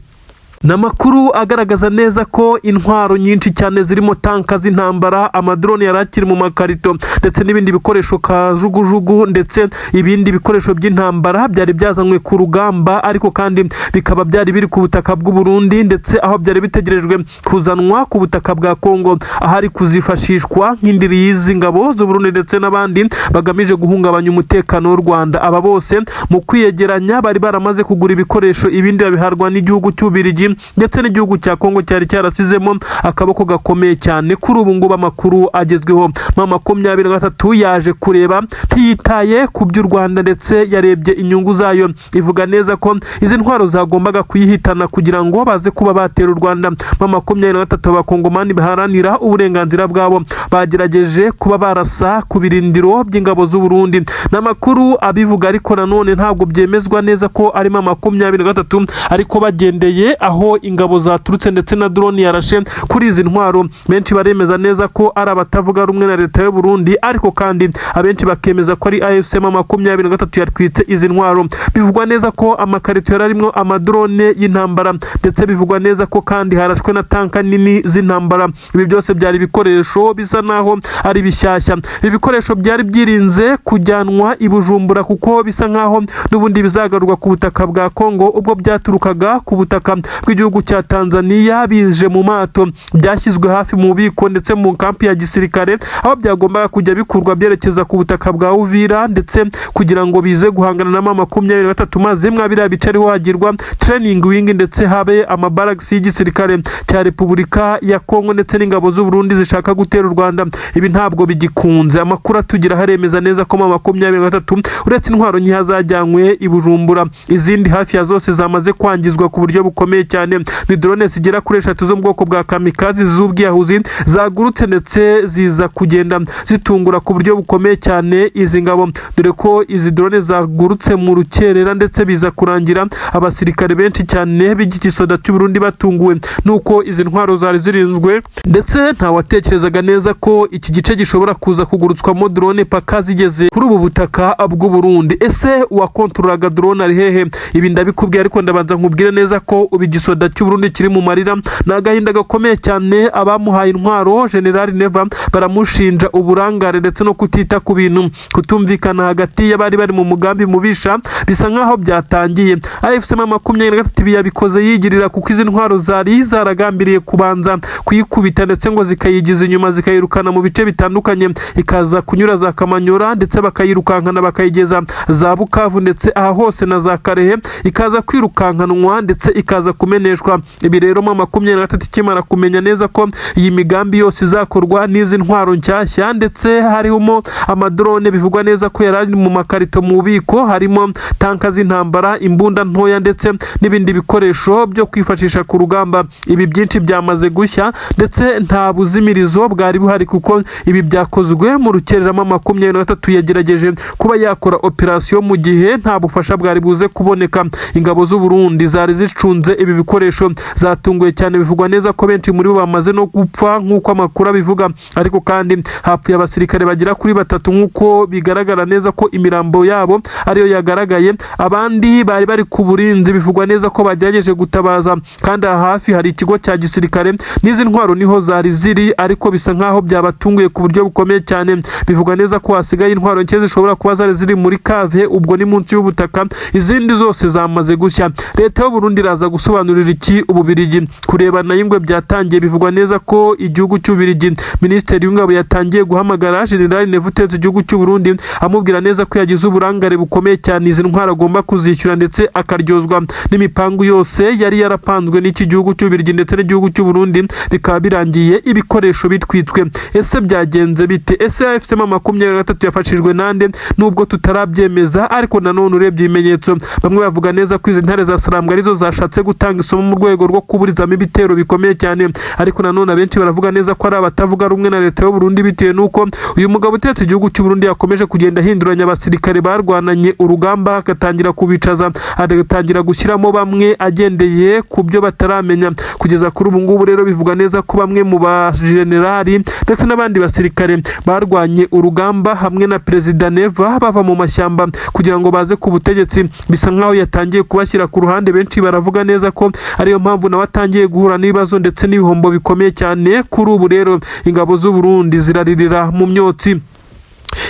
Ni amakuru agaragaza neza ko intwaro nyinshi cyane zirimo tanka z'intambara, amadrone yari akiri mu makarito, ndetse n'ibindi bikoresho kajugujugu, ndetse ibindi bikoresho by'intambara byari byazanywe ku rugamba, ariko kandi bikaba byari biri ku butaka bw'u Burundi, ndetse aho byari bitegerejwe kuzanwa ku butaka bwa Kongo ahari kuzifashishwa nk'indiri y'izi ngabo z'u Burundi ndetse n'abandi bagamije guhungabanya umutekano w'u Rwanda. Aba bose mu kwiyegeranya bari baramaze kugura ibikoresho, ibindi babiharwa n'igihugu cy'Ububirigi, ndetse n'igihugu cya Kongo cyari cyarasizemo akaboko gakomeye cyane. Kuri ubu ngubu amakuru agezweho, M23 yaje kureba, ntiyitaye ku by'u Rwanda, ndetse yarebye inyungu zayo, ivuga neza ko izi ntwaro zagombaga kuyihitana kugira ngo baze kuba batera u Rwanda. M23, Abakongomani baharanira uburenganzira bwabo, bagerageje kuba barasa ku birindiro by'ingabo z'u Burundi. Ni amakuru abivuga, ariko nanone ntabwo byemezwa neza ko ari M23, ariko bagendeye aho ingabo zaturutse ndetse na drone yarashe kuri izi ntwaro, benshi baremeza neza ko ari abatavuga rumwe na leta y'u Burundi, ariko kandi abenshi bakemeza ko ari AFC M23 yatwitse izi ntwaro. Bivugwa neza ko amakarito yari arimo amadrone y'intambara, ndetse bivugwa neza ko kandi harashwe na tanka nini z'intambara. Ibi byose byari ibikoresho bisa naho ari bishyashya. Ibi bikoresho byari byirinze kujyanwa i Bujumbura, kuko bisa nkaho n'ubundi bizagarurwa ku butaka bwa Kongo ubwo byaturukaga ku butaka bw'igihugu cy'u Burundi. bw'igihugu cya Tanzania, bije mu mato, byashyizwe hafi mu bubiko ndetse mu kampi ya gisirikare, aho byagombaga kujya bikurwa byerekeza ku butaka bwa Uvira, ndetse kugira ngo bize guhangana na M23, maze mwa biriya bice ariho hagirwa training wing, ndetse habe amabaragisi y'igisirikare cya Repubulika ya Kongo ndetse n'ingabo z'u Burundi zishaka gutera u Rwanda. Ibi ntabwo bigikunze. Amakuru atugira haremeza neza ko M23, uretse intwaro nkeya zajyanywe i Bujumbura, izindi hafi ya zose zamaze kwangizwa ku buryo bukomeye cyane. Ni drone zigera kuri eshatu zo mu bwoko bwa kamikazi z'ubwiyahuzi zagurutse, ndetse ziza kugenda zitungura ku buryo bukomeye cyane izi ngabo, dore ko izi drone zagurutse mu rukerera, ndetse biza kurangira abasirikare benshi cyane b'igisoda cy'u Burundi batunguwe nuko izi ntwaro zari zirinzwe, ndetse ntawatekerezaga neza ko iki gice gishobora kuza kugurutswamo drone paka zigeze kuri ubu butaka bw'u Burundi. Ese uwakontorolaga drone ari hehe? Ibi ndabikubwiye, ariko ndabanza nkubwire neza ko ubu igisoda cy'u Burundi kiri mu marira. Ni agahinda gakomeye cyane. Abamuhaye intwaro, General Neva, baramushinja uburangare ndetse no kutita ku bintu. Kutumvikana hagati y'abari bari mu mugambi mubisha bisa nkaho byatangiye. AFC M23 ibi yabikoze yigirira, kuko izi ntwaro zari zaragambiriye kubanza kuyikubita, ndetse ngo zikayigiza inyuma, zikayirukana mu bice bitandukanye, ikaza kunyura za Kamanyora, ndetse bakayirukankana bakayigeza za Bukavu, ndetse aha hose na za Karehe, ikaza kwirukankanwa ndetse ikaza kumeneshwa. Ibi rero, M23 ikimara kumenya neza ko iyi migambi yose izakorwa n'izi ntwaro nshyashya, ndetse harimo amadrone bivugwa neza ko yari ari mu makarito mu bubiko, harimo tanka z'intambara, imbunda ntoya ndetse n'ibindi bikoresho byo kwifashisha ku rugamba, ibi byinshi byamaze gushya, ndetse nta buzimirizo bwari buhari, kuko ibi byakozwe mu rukerera. M23 yagerageje kuba yakora operasiyo mu gihe nta bufasha bwari buze kuboneka. Ingabo z'u Burundi zari zicunze ibi bikoresho zatunguye cyane. Bivugwa neza ko benshi muri bo bamaze no gupfa nk'uko amakuru abivuga, ariko kandi hapfuye abasirikare bagera kuri batatu, nk'uko bigaragara neza ko imirambo yabo ariyo yagaragaye. Abandi bari bari ku burinzi bivugwa neza ko bagerageje gutabaza, kandi aha hafi hari ikigo cya gisirikare n'izi ntwaro niho zari ziri, ariko bisa nkaho byabatunguye ku buryo bukomeye cyane. Bivugwa neza ko hasigaye intwaro nke zishobora kuba zari ziri muri cave, ubwo ni munsi y'ubutaka, izindi zose zamaze gushya. Leta y'u Burundi iraza gusobanurira iki Ububirigi? Kurebana y'ingwe byatangiye. Bivugwa neza ko igihugu cy'Ububirigi, Minisitiri w'Ingabo yatangiye guhamagara General Neva utetse igihugu cy'u Burundi, amubwira neza ko yagize uburangare bukomeye cyane, izi ntwaro agomba kuzishyura, ndetse akaryozwa n'imipangu yose yari yarapanzwe n'iki gihugu cy'Ububirigi ndetse n'igihugu cy'u Burundi, bikaba birangiye ibikoresho bitwitswe. Ese byagenze bite? Ese AFC M23 yafashijwe nande? Nubwo tutarabyemeza, ariko nanone urebye ibimenyetso, bamwe bavuga neza ko izi ntare za Sarambwe arizo zashatse gutanga isomo mu rwego rwo kuburizamo ibitero bikomeye cyane, ariko nanone abenshi baravuga neza ko ari abatavuga rumwe na leta y'u Burundi, bitewe n'uko uyu mugabo utetse igihugu cy'u Burundi yakomeje kugenda ahinduranya abasirikare barwananye urugamba, agatangira kubicaza, agatangira gushyiramo bamwe agendeye ku byo bataramenya. Kugeza kuri ubu ngubu rero, bivuga neza ko bamwe mu bajenerali ndetse n'abandi basirikare barwanye urugamba hamwe na Perezida Neva bava mu mashyamba kugira ngo baze ku butegetsi, bisa nkaho yatangiye kubashyira ku ruhande. Benshi baravuga neza ko ariyo mpamvu nawe atangiye guhura n'ibibazo ndetse n'ibihombo bikomeye cyane. Kuri ubu rero ingabo z'u Burundi ziraririra mu myotsi.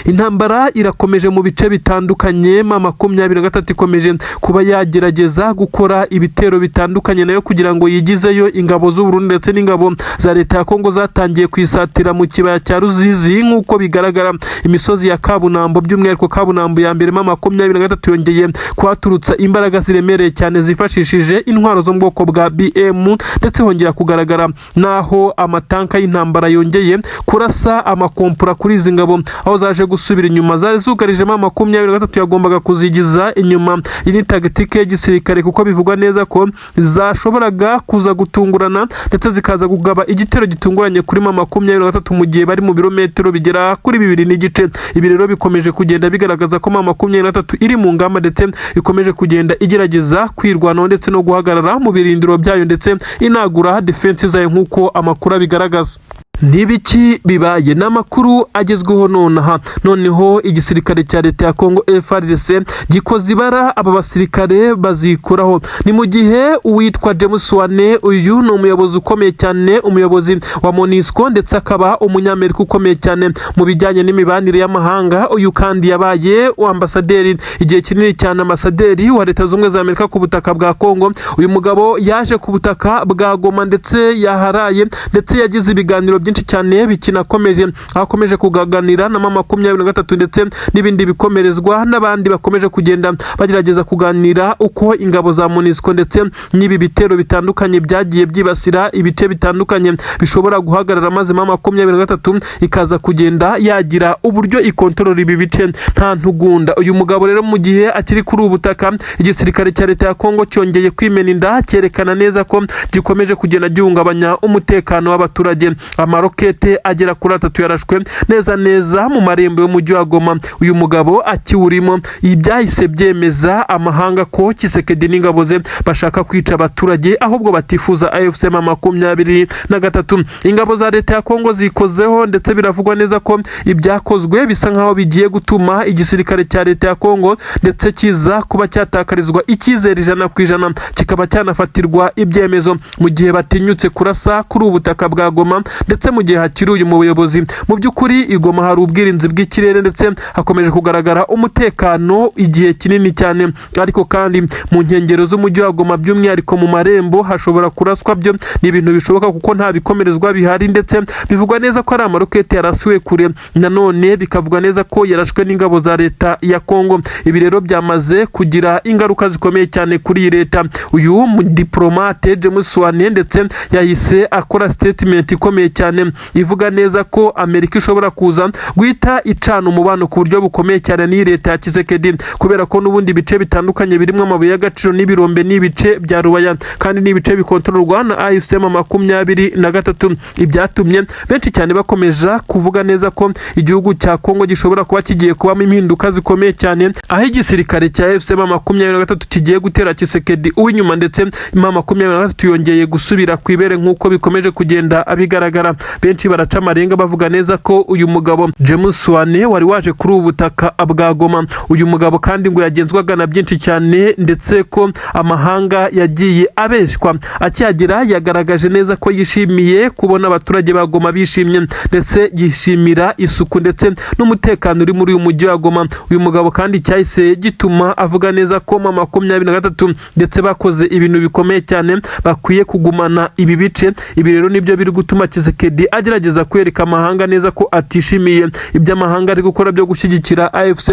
Intambara irakomeje mu bice bitandukanye. M23 ikomeje kuba yagerageza gukora ibitero bitandukanye nayo kugira ngo yigizeyo ingabo z'u Burundi ndetse n'ingabo za leta ya Kongo zatangiye kwisatira mu kibaya cya Ruzizi. Nk'uko bigaragara, imisozi ya Kabunambo, by'umwihariko Kabunambo ya mbere, M23 yongeye kuhaturutsa imbaraga ziremereye cyane zifashishije intwaro zo mu bwoko bwa BM, ndetse hongera kugaragara naho amatanka y'intambara yongeye kurasa amakompura kuri izi ngabo, aho zaje gusubira inyuma zari zugarijemo. M23 yagombaga kuzigiza inyuma. Iyi ni tactique y'igisirikare, kuko bivugwa neza ko zashoboraga kuza gutungurana ndetse zikaza kugaba igitero gitunguranye kuri M23 mu gihe bari mu birometero bigera kuri 2.5. Ibi rero bikomeje kugenda bigaragaza ko M23 iri mu ngamba, ndetse ikomeje kugenda igerageza kwirwanaho ndetse no guhagarara mu birindiro byayo, ndetse inagura defense zayo nk'uko amakuru abigaragaza. N'ibiki bibaye n'amakuru agezweho nonaha? Noneho igisirikare cya leta ya Congo FARDC gikoze ibara, aba basirikare bazikuraho. Ni mu gihe uwitwa James Swan, uyu ni umuyobozi ukomeye cyane, umuyobozi wa MONUSCO, ndetse akaba umunyamerika ukomeye cyane mu bijyanye n'imibanire y'amahanga. Uyu kandi yabaye ambasaderi igihe kinini cyane, ambasaderi wa Leta Zunze Ubumwe za Amerika ku butaka bwa Congo. Uyu mugabo yaje ku butaka bwa Goma, ndetse yaharaye, ndetse yagize ibiganiro byinshi cyane bikinakomeje, aho akomeje kuganira na M23 ndetse n'ibindi bikomerezwa n'abandi bakomeje kugenda bagerageza kuganira uko ingabo za MONUSCO ndetse n'ibi bitero bitandukanye byagiye byibasira ibice bitandukanye bishobora guhagarara, maze M23 ikaza kugenda yagira uburyo ikontorora ibi bice nta ntugunda. Uyu mugabo rero, mu gihe akiri kuri ubu butaka, igisirikare cya leta ya Kongo cyongeye kwimena inda, cyerekana neza ko gikomeje kugenda gihungabanya umutekano w'abaturage. Amarokete agera kuri atatu yarashwe neza neza mu marembo y'umujyi wa Goma uyu mugabo akiwurimo. Ibi byahise byemeza amahanga ko Tshisekedi n'ingabo ze bashaka kwica abaturage, ahubwo batifuza AFC M23. Ingabo za leta ya Kongo zikozeho, ndetse biravugwa neza ko ibyakozwe bisa nkaho bigiye gutuma igisirikare cya leta ya Kongo ndetse kiza kuba cyatakarizwa icyizere 100%, kikaba cyanafatirwa ibyemezo, mu gihe batinyutse kurasa kuri ubu butaka bwa Goma, ndetse mu gihe hakiri uyu muyobozi. Mu by'ukuri i Goma hari ubwirinzi bw'ikirere, ndetse hakomeje kugaragara umutekano igihe kinini cyane. Ariko kandi mu nkengero z'umujyi wa Goma, by'umwihariko mu marembo, hashobora kuraswa, byo ni ibintu bishoboka kuko nta bikomerezwa bihari. Ndetse bivugwa neza ko ari amarokete yarasiwe kure, nanone bikavugwa neza ko yarashwe n'ingabo za leta ya Kongo. Ibi rero byamaze kugira ingaruka zikomeye cyane kuri iyi leta. Uyu mudiplomate James Swan ndetse yahise akora statement ikomeye cyane ivuga neza ko Amerika ishobora kuza guhita icana umubano ku buryo bukomeye cyane n'iyi leta ya Tshisekedi, kubera ko n'ubundi bice bitandukanye birimo amabuye y'agaciro n'ibirombe n'ibice bya Rubaya, kandi n'ibice bikontororwa na AFC M23. Ibyatumye benshi cyane bakomeje kuvuga neza ko igihugu cya Kongo gishobora kuba kigiye kubamo impinduka zikomeye cyane, aho igisirikare cya AFC M23 kigiye gutera Tshisekedi uw'inyuma, ndetse M23 yongeye gusubira ku ibere nk'uko bikomeje kugenda bigaragara. Benshi baraca amarenga bavuga neza ko uyu mugabo James Swan wari waje kuri ubu butaka bwa Goma, uyu mugabo kandi ngo yagenzwaga na byinshi cyane, ndetse ko amahanga yagiye abeshywa. Akihagera yagaragaje neza ko yishimiye kubona abaturage ba Goma bishimye, ndetse yishimira isuku ndetse n'umutekano uri muri uyu mujyi wa Goma. Uyu mugabo kandi cyahise gituma avuga neza ko M23 ndetse bakoze ibintu bikomeye cyane, bakwiye kugumana ibi bice. Ibi rero nibyo biri gutuma Tshisekedi agerageza kwereka amahanga neza ko atishimiye ibyo amahanga ari gukora byo gushyigikira AFC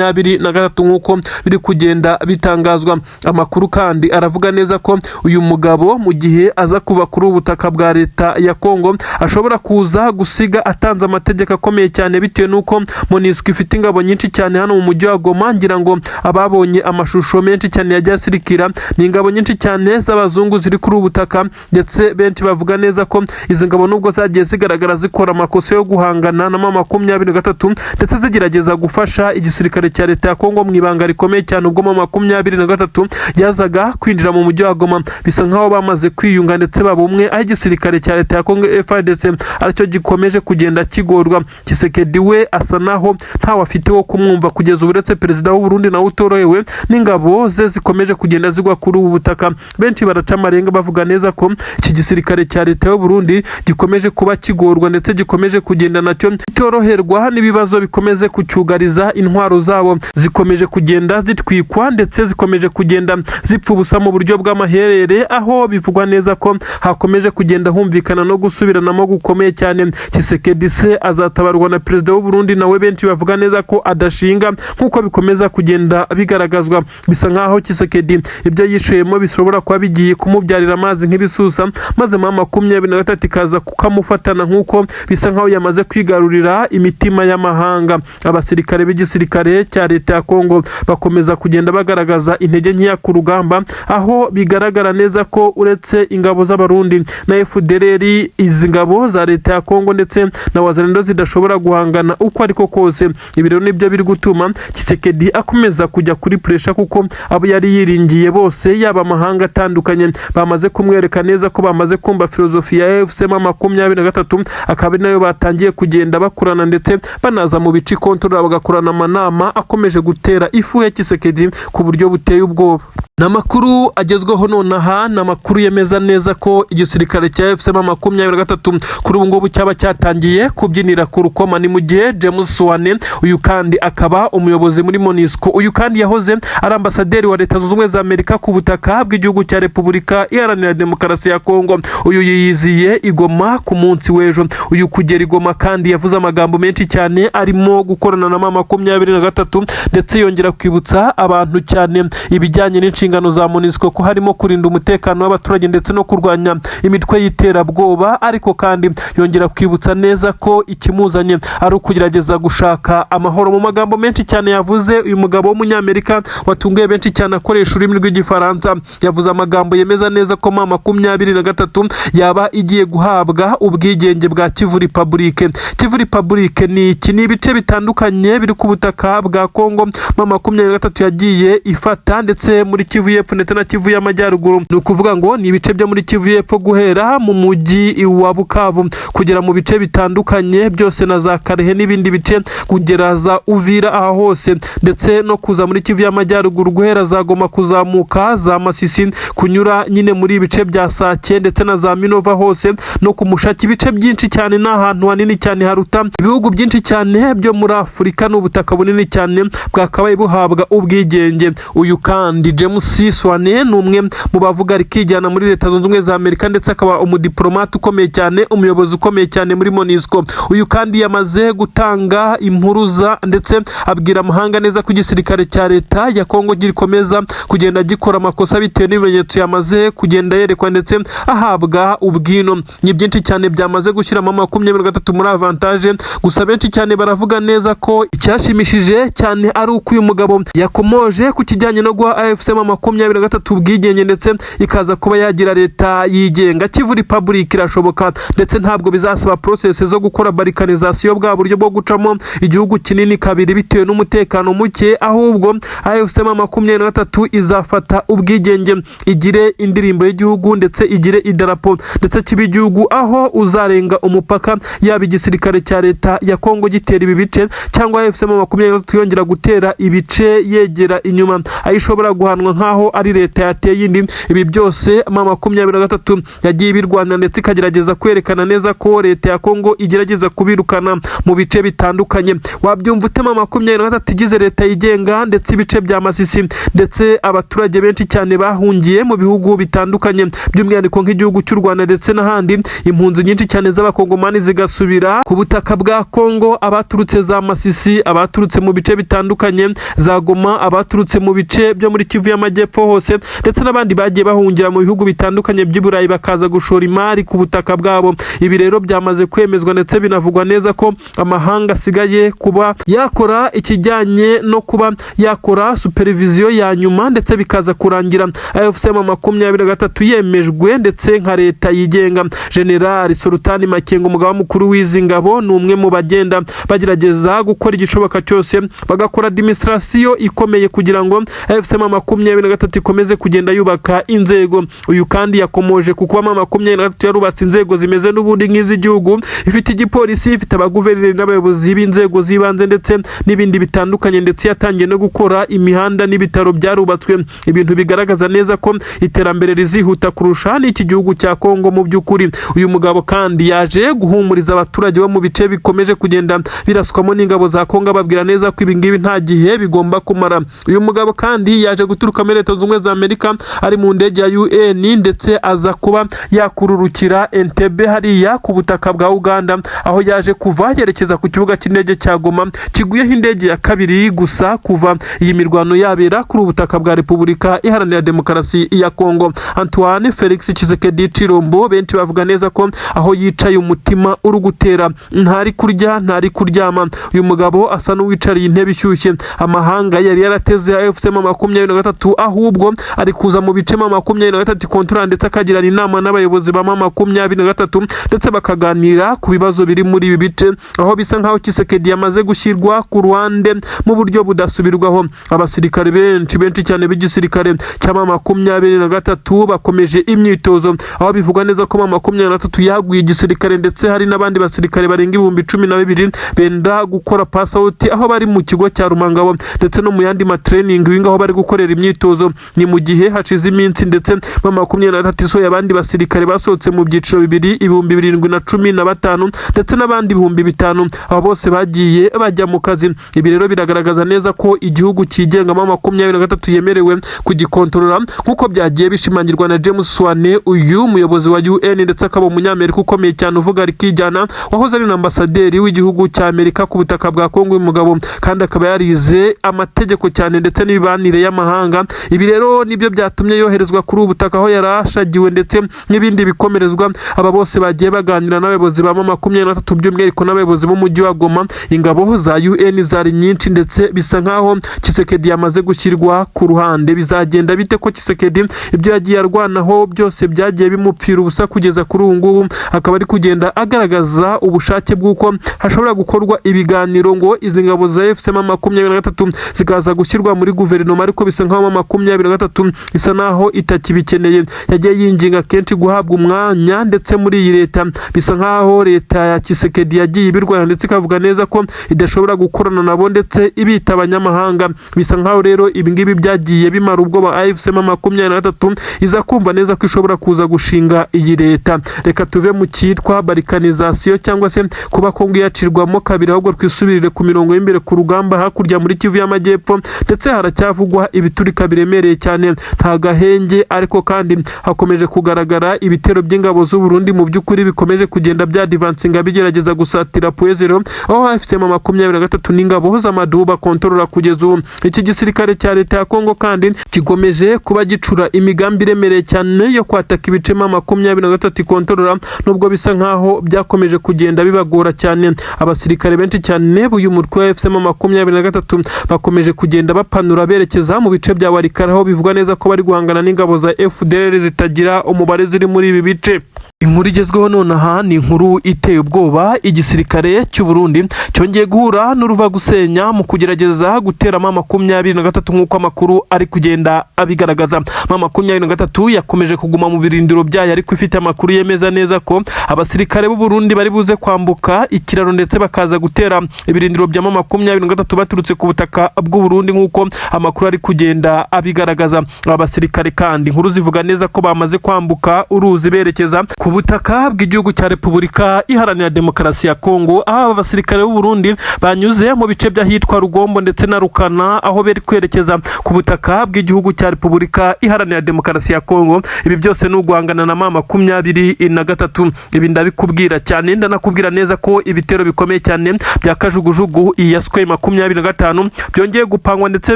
M23, nk'uko biri kugenda bitangazwa. Amakuru kandi aravuga neza ko uyu mugabo, mu gihe aza kuva kuri ubu butaka bwa leta ya Kongo, ashobora kuza gusiga atanze amategeko akomeye cyane, bitewe n'uko MONUSCO ifite ingabo nyinshi cyane hano mu mujyi wa Goma. Ngira ngo ababonye amashusho menshi cyane yagiye asirikira, ni ingabo nyinshi cyane z'abazungu ziri kuri ubu butaka, ndetse benshi bavuga neza ko izi ngabo, nubwo zagiye zigaragara zikora amakosa yo guhangana na M23, ndetse zigerageza gufasha igisirikare cya leta ya Kongo mu ibanga rikomeye cyane ubwo M23 yazaga kwinjira mu mujyi wa Goma, bisa nkaho bamaze kwiyunga ndetse baba umwe, aho igisirikare cya leta ya Kongo FARDC aricyo gikomeje kugenda kigorwa. Tshisekedi we asa naho ntawe afite wo kumwumva kugeza ubu, uretse perezida w'u Burundi nawe utorohewe n'ingabo ze zikomeje kugenda zigwa kuri ubu butaka. Benshi baraca amarenga bavuga neza ko iki gisirikare cya leta y'u Burundi gikomeje kuba kigorwa, ndetse gikomeje kugenda nacyo kitoroherwa n'ibibazo bikomeze kucyugariza. Intwaro zabo zikomeje kugenda zitwikwa, ndetse zikomeje kugenda zipfa ubusa mu buryo bw'amaherere, aho bivugwa neza ko hakomeje kugenda humvikana no gusubiranamo gukomeye cyane. Tshisekedi se azatabarwa na perezida w'u Burundi, nawe benshi bavuga neza ko adashinga, nk'uko bikomeza kugenda bigaragazwa. Bisa nkaho Tshisekedi ibyo yishuyemo bishobora kuba bigiye kumubyarira amazi nk'ibisusa, maze M23 ikaza kukamufatana, nk'uko bisa nkaho yamaze kwigarurira imitima y'amahanga. Abasirikare b'igisirikare cya leta ya Kongo bakomeza kugenda bagaragaza intege nkeya ku rugamba, aho bigaragara neza ko uretse ingabo z'Abarundi na FDLR, izi ngabo za leta ya Kongo ndetse na Wazalendo zidashobora guhangana uko ariko kose. Ibi rero nibyo biri gutuma Tshisekedi akomeza kujya kuri pressure, kuko abo yari yiringiye bose, yaba amahanga atandukanye, bamaze kumwereka neza ko bamaze kumva filozofi ya AFC M 23, akaba ari nayo batangiye kugenda bakorana, ndetse banaza mu bice ikontorora bagakorana amanama akomeje gutera ifu ya Tshisekedi ku buryo buteye ubwoba. Ni amakuru agezweho nonaha, ni amakuru yemeza neza ko igisirikare cya AFC M23 kuri ubu ngubu cyaba cyatangiye kubyinira ku rukoma. Ni mu gihe James Swan, uyu kandi akaba umuyobozi muri MONUSCO, uyu kandi yahoze ari ambasaderi wa Leta Zunze Ubumwe za Amerika ku butaka bw'igihugu cya Repubulika Iharanira Demokarasi ya Kongo, uyu yiyiziye i Goma ku munsi w'ejo. Uyu kugera i Goma kandi yavuze amagambo menshi cyane arimo gukorana na M23, ndetse yongera kwibutsa abantu cyane ibijyanye n'inshingano za MONUSCO, ko harimo kurinda umutekano w'abaturage ndetse no kurwanya imitwe y'iterabwoba. Ariko kandi yongera kwibutsa neza ko ikimuzanye ari ukugerageza gushaka amahoro. Mu magambo menshi cyane yavuze, uyu mugabo w'Umunyamerika watunguye benshi cyane akoresha ururimi rw'Igifaransa, yavuze amagambo yemeza neza ko M23 yaba igiye guhabwa ubwigenge bwa Kivu Republic. Kivu Republic ni iki? Ni ibice bitandukanye biri ku butaka bwa Kongo M23 yagiye ifata, ndetse muri Kivu y'Epfo ndetse na Kivu y'Amajyaruguru. Ni ukuvuga ngo ni ibice byo muri Kivu y'Epfo guhera mu mujyi wa Bukavu kugera mu bice bitandukanye byose na za Kalehe n'ibindi bice, kugera za Uvira aha hose, ndetse no kuza muri Kivu y'Amajyaruguru guhera za Goma kuzamuka za Masisi, kunyura nyine muri ibice bya Sake ndetse na za Minova hose no ku Mushaki. Ibice byinshi cyane, ni ahantu hanini cyane haruta ibihugu byinshi cyane byo muri Afurika. Ni ubutaka bunini cyane bwakabaye buhabwa ubwigenge. Uyu kandi James Swan ni umwe mu bavuga rikijyana muri Leta Zunze Ubumwe za Amerika, ndetse akaba umudiplomate ukomeye cyane, umuyobozi ukomeye cyane muri MONUSCO. Uyu kandi yamaze gutanga impuruza, ndetse abwira amahanga neza ko igisirikare cya leta ya Kongo gikomeza kugenda gikora amakosa bitewe n'ibimenyetso yamaze kugenda yerekwa ndetse ahabwa ubwino. Ni byinshi cyane byamaze gushyiramo 23 muri avantage. Gusa benshi cyane baravuga neza ko icyashimishije cyane ari uko uyu mugabo yakomoje ku kijyanye no guha AFC M23 ubwigenge, ndetse ikaza kuba yagira leta yigenga. Kivu Republic irashoboka, ndetse ntabwo bizasaba process zo gukora balkanisation, bwa buryo bwo gucamo igihugu kinini kabiri bitewe n'umutekano muke. Ahubwo AFC M23 izafata ubwigenge, igire indirimbo y'igihugu, ndetse igire idarapo, ndetse kibe igihugu aho uzarenga umupaka, yaba igisirikare cya leta ya Kongo gitera ibi bice cyangwa AFC M23 yongera gutera ibice yegera inyuma, aho ishobora guhanwa nk'aho ari leta yateye indi. Ibi byose M23 yagiye ibirwanya, ndetse ikagerageza kwerekana neza ko leta ya Kongo igerageza kubirukana mu bice bitandukanye. Wabyumva ute M23 igize leta yigenga, ndetse ibice bya Masisi, ndetse abaturage benshi cyane bahungiye mu bihugu bitandukanye, by'umwihariko nk'igihugu cy'u Rwanda ndetse n'ahandi, impunzi nyinshi cyane z'Abakongomani zigasubira ku butaka bwa Kongo, abaturutse za Masisi, abaturutse mu bice bitandukanye za Goma, abaturutse mu bice byo muri Kivu y'Amajyepfo hose, ndetse n'abandi bagiye bahungira mu bihugu bitandukanye by'i Burayi bakaza gushora imari ku butaka bwabo? Ibi rero byamaze kwemezwa, ndetse binavugwa neza ko amahanga asigaye kuba yakora ikijyanye no kuba yakora supervision ya nyuma, ndetse bikaza kurangira AFC M23 yemejwe ndetse nka leta yigenga. General Sultani Makenga, umugaba mukuru w'izi ngabo, ni umwe mu bagenda bagerageza gukora igishoboka cyose bagakora administration ikomeye kugira ngo AFC M23 ikomeze kugenda yubaka inzego. Uyu kandi yakomoje ku kuba M23 yarubatse inzego zimeze n'ubundi nk'iz'igihugu, ifite igipolisi, ifite abaguverineri n'abayobozi b'inzego z'ibanze, ndetse n'ibindi bitandukanye, ndetse yatangiye no gukora imihanda n'ibitaro byarubatswe, ibintu bigaragaza neza ko iterambere rizihuta kurusha n'iki gihugu cya Kongo. Mu by'ukuri uyu mugabo kandi yaje guhumuriza abaturage bo mu bice bikomeje kugenda biraswamo n'ingabo za Kongo, ababwira neza ko ibi ngibi nta gihe bigomba kumara. Uyu mugabo kandi yaje guturuka muri Leta Zunze Ubumwe za Amerika ari mu ndege ya UN, ndetse aza kuba yakururukira Entebbe hariya ku butaka bwa Uganda, aho yaje kuva yerekeza ku kibuga cy'indege cya Goma kiguyeho indege ya kabiri gusa kuva iyi mirwano yabera kuri ubu butaka bwa Repubulika Iharanira Demokarasi ya Kongo. Antoine Felix Tshisekedi Tshilombo, benshi bavuga neza ko aho yicaye umutima uri gutera, ntari kurya, ntari kuryama. Uyu mugabo asa n'uwicariye intebe ishyushye. Amahanga yari yarateze AFC M23. Ahubwo ari kuza mu bice M23 kontora, ndetse akagirana inama n'abayobozi ba M23, ndetse bakaganira ku bibazo biri muri ibi bice, aho bisa nkaho Tshisekedi yamaze gushyirwa ku ruhande mu buryo budasubirwaho. Abasirikare benshi benshi cyane b'igisirikare cya M23 bakomeje imyitozo, aho bivugwa neza ko M23 yaguye igisirikare, ndetse hari n'abandi basirikare barenga 12,000 benda gukora pass out, aho bari mu kigo cya Rumangabo ndetse no mu yandi ma training aho bari gukorera imyitozo. Ni mu gihe hashize iminsi ndetse M23 isohoye abandi basirikare basohotse mu byiciro bibiri, 7015 ndetse n'abandi 5000. Abo bose bagiye bajya mu kazi. Ibi rero biragaragaza neza ko igihugu cyigenga M23 yemerewe kugikontorora, nk'uko byagiye bishimangirwa na James Swan, uyu muyobozi wa UN ndetse akaba umunyamerika ukomeye cyane uvuga rikijyana, wahoze ari na ambasaderi w'igihugu cya Amerika ku butaka bwa Kongo. Uyu mugabo kandi akaba yarize amategeko cyane ndetse n'imibanire y'amahanga. Ibi rero nibyo byatumye yoherezwa kuri ubu butaka aho yari ashagiwe ndetse n'ibindi bikomerezwa. Aba bose bagiye baganira n'abayobozi ba M23, by'umwihariko n'abayobozi b'umujyi wa Goma. Ingabo za UN zari nyinshi, ndetse bisa nkaho Tshisekedi yamaze gushyirwa ku ruhande. Bizagenda bite ko Tshisekedi ibyo yagiye arwanaho byose byagiye bimupfira ubusa? Kugeza kuri ubu ngubu akaba ari kugenda agaragaza ubushake bw'uko hashobora gukorwa ibiganiro ngo izi ngabo za AFC M23 zikaza gushyirwa muri guverinoma, ariko bisa nkaho M23 isa naho itakibikeneye. Yagiye yinginga kenshi guhabwa umwanya ndetse muri iyi leta. Bisa nkaho leta ya Tshisekedi yagiye ibirwanya, ndetse ikavuga neza ko idashobora gukorana nabo, ndetse ibita abanyamahanga. Bisa nkaho rero ibi ngibi byagiye bimara ubwoba AFC M23, iza kumva neza ko ishobora kuza gushinga iyi leta. Reka tuve mu cyitwa balkanisation cyangwa se kuba Kongo yacirwamo kabiri, ahubwo twisubirire ku mirongo y'imbere ku rugamba hakurya muri Kivu y'Amajyepfo, ndetse haracyavugwa ibiturika biremereye cyane, nta gahenge. Ariko kandi hakomeje kugaragara ibitero by'ingabo z'u Burundi, mu by'ukuri bikomeje kugenda byadivansinga bigerageza gusatira Point Zéro, aho AFC M23 n'ingabo z'amaduba kontorora kugeza ubu. Iki gisirikare cya leta ya Kongo kandi gikomeje kuba gicura imigambi iremereye cyane yo kwataka ibice M23 ikontorora, nubwo bisa nkaho byakomeje kugenda bibagora cyane. Abasirikare benshi cyane b'uyu mutwe wa AFC M23 bakomeje kugenda bapanura berekeza mu bice bya Walikale, aho bivugwa neza ko bari guhangana n'ingabo za FDLR zitagira umubare ziri muri ibi bice. Inkuru igezweho nonaha ni inkuru iteye ubwoba. Igisirikare cy'u Burundi cyongeye guhura n'uruva gusenya mu kugerageza gutera M23, nk'uko amakuru ari kugenda abigaragaza. M23 yakomeje kuguma mu birindiro byayo, ariko ifite amakuru yemeza neza ko abasirikare b'u Burundi bari buze kwambuka ikiraro, ndetse bakaza gutera ibirindiro bya M23 baturutse ku butaka bw'u Burundi, nk'uko amakuru ari kugenda abigaragaza. Aba basirikare kandi inkuru zivuga neza ko bamaze kwambuka uruzi berekeza ku butaka bw'igihugu cya Repubulika Iharanira Demokarasi ya Kongo, aho aba basirikare b'u Burundi banyuze mu bice by'ahitwa Rugombo ndetse na Rukana, aho bari kwerekeza ku butaka bw'igihugu cya Repubulika Iharanira Demokarasi ya Kongo. Ibi byose ni uguhangana na M23. Ibi ndabikubwira cyane, ndanakubwira neza ko ibitero bikomeye cyane bya kajugujugu iyi ya Sukhoi 25 byongeye gupangwa ndetse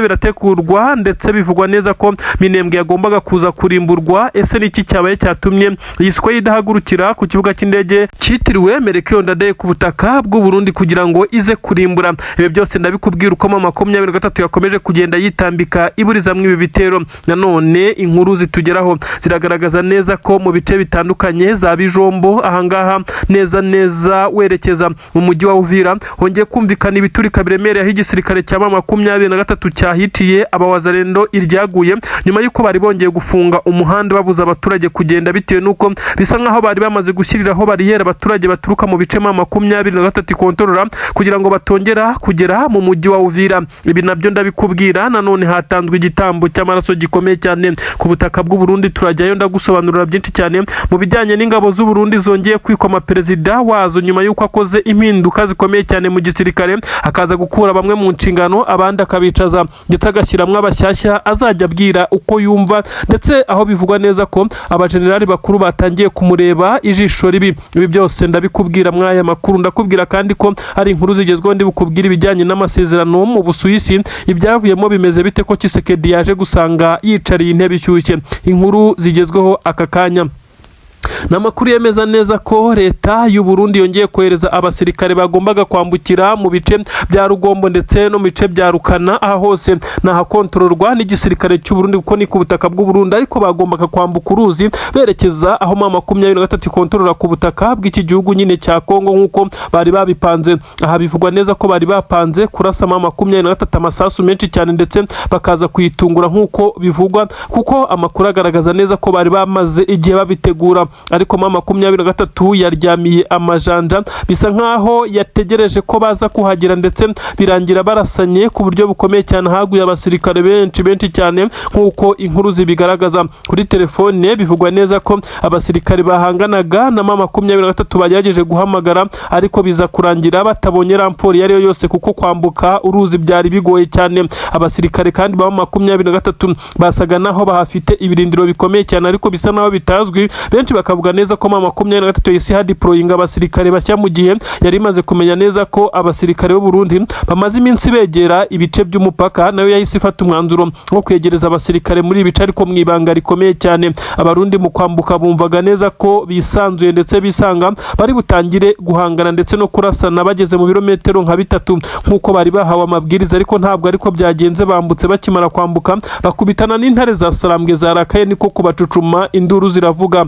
birategurwa, ndetse bivugwa neza ko Minembwe yagombaga kuza kurimburwa. Ese ni iki cyabaye cyatumye iyi Sukhoi idahagurukira ku kibuga cy'indege cyitiriwe Melchior Ndadaye ku butaka bw'u Burundi kugira ngo ize kurimbura? Ibi byose ndabikubwira uko M23 yakomeje kugenda yitambika iburizamwo ibi bitero. Nanone inkuru zitugeraho ziragaragaza neza ko mu bice bitandukanye za Bijombo, ahangaha neza neza werekeza mu mujyi wa Uvira, hongeye kumvikana ibiturika biremereye, aho igisirikare cya M23 cyahiciye abawazalendo iryaguye, nyuma y'uko bari bongeye gufunga umuhanda babuza abaturage kugenda, bitewe n'uko bisa nk'aho bari bamaze gushyiriraho bariyeri abaturage baturuka mu bice M23 ikontorora, kugira ngo batongera kugera mu mujyi wa Uvira. Ibi nabyo ndabikubwira. Nanone hatanzwe igitambo cy'amaraso gikomeye cyane ku butaka bw'u Burundi. Turajyayo, ndagusobanurira byinshi cyane mu bijyanye n'ingabo z'u Burundi zongeye kwikoma perezida wazo, nyuma y'uko akoze impinduka zikomeye cyane mu gisirikare, akaza gukura bamwe mu nshingano, abandi akabicaza, ndetse agashyiramo abashyashya azajya abwira uko yumva, ndetse aho bivugwa neza ko abajenerali bakuru batangiye kumureba ijisho ribi. Ibi byose ndabikubwira mw'aya makuru. Ndakubwira kandi ko ari inkuru zigezweho. Ndi bukubwira ibijyanye n'amasezerano mu Busuwisi, ibyavuyemo bimeze bite, ko Tshisekedi yaje gusanga yicariye intebe ishyushye? Inkuru zigezweho aka kanya. Ni amakuru yemeza neza ko leta y'u Burundi yongeye kohereza abasirikare bagombaga kwambukira mu bice bya Rugombo ndetse no mu bice bya Rukana. Aha hose ni ahakontororwa n'igisirikare cy'u Burundi, kuko ni ku butaka bw'u Burundi, ariko bagombaga kwambuka uruzi berekeza aho M23 ikontorora ku butaka bw'iki gihugu nyine cya Kongo, nk'uko bari babipanze. Aha bivugwa neza ko bari bapanze kurasa M23 amasasu menshi cyane, ndetse bakaza kuyitungura nk'uko bivugwa, kuko amakuru agaragaza neza ko bari bamaze igihe babitegura. Ariko M23 yaryamiye amajanja, bisa nkaho yategereje ko baza kuhagera, ndetse birangira barasanye ku buryo bukomeye cyane. Haguye abasirikare benshi benshi cyane, nk'uko inkuru zibigaragaza kuri telefone. Bivugwa neza ko abasirikare bahanganaga na M23 bagerageje guhamagara, ariko biza kurangira batabonye renfort iyo ari yo yose, kuko kwambuka uruzi byari bigoye cyane. Abasirikare kandi ba M23 basaga naho bahafite ibirindiro bikomeye cyane, ariko bisa naho bitazwi. Benshi bakavuga neza ko M23 yahise hadeployinga abasirikare bashya, mu gihe yari imaze kumenya neza ko abasirikare b'u Burundi bamaze iminsi begera ibice by'umupaka. Nayo yahise ifata umwanzuro wo kwegereza abasirikare muri ibi bice, ariko mu ibanga rikomeye cyane. Abarundi mu kwambuka bumvaga neza ko bisanzuye, ndetse bisanga bari butangire guhangana ndetse no kurasana bageze mu birometero nka 3, nk'uko bari bahawe amabwiriza, ariko ntabwo ariko byagenze. Bambutse, bakimara kwambuka bakubitana n'intare za Sarambwe zarakaye, niko kubacucuma, induru ziravuga.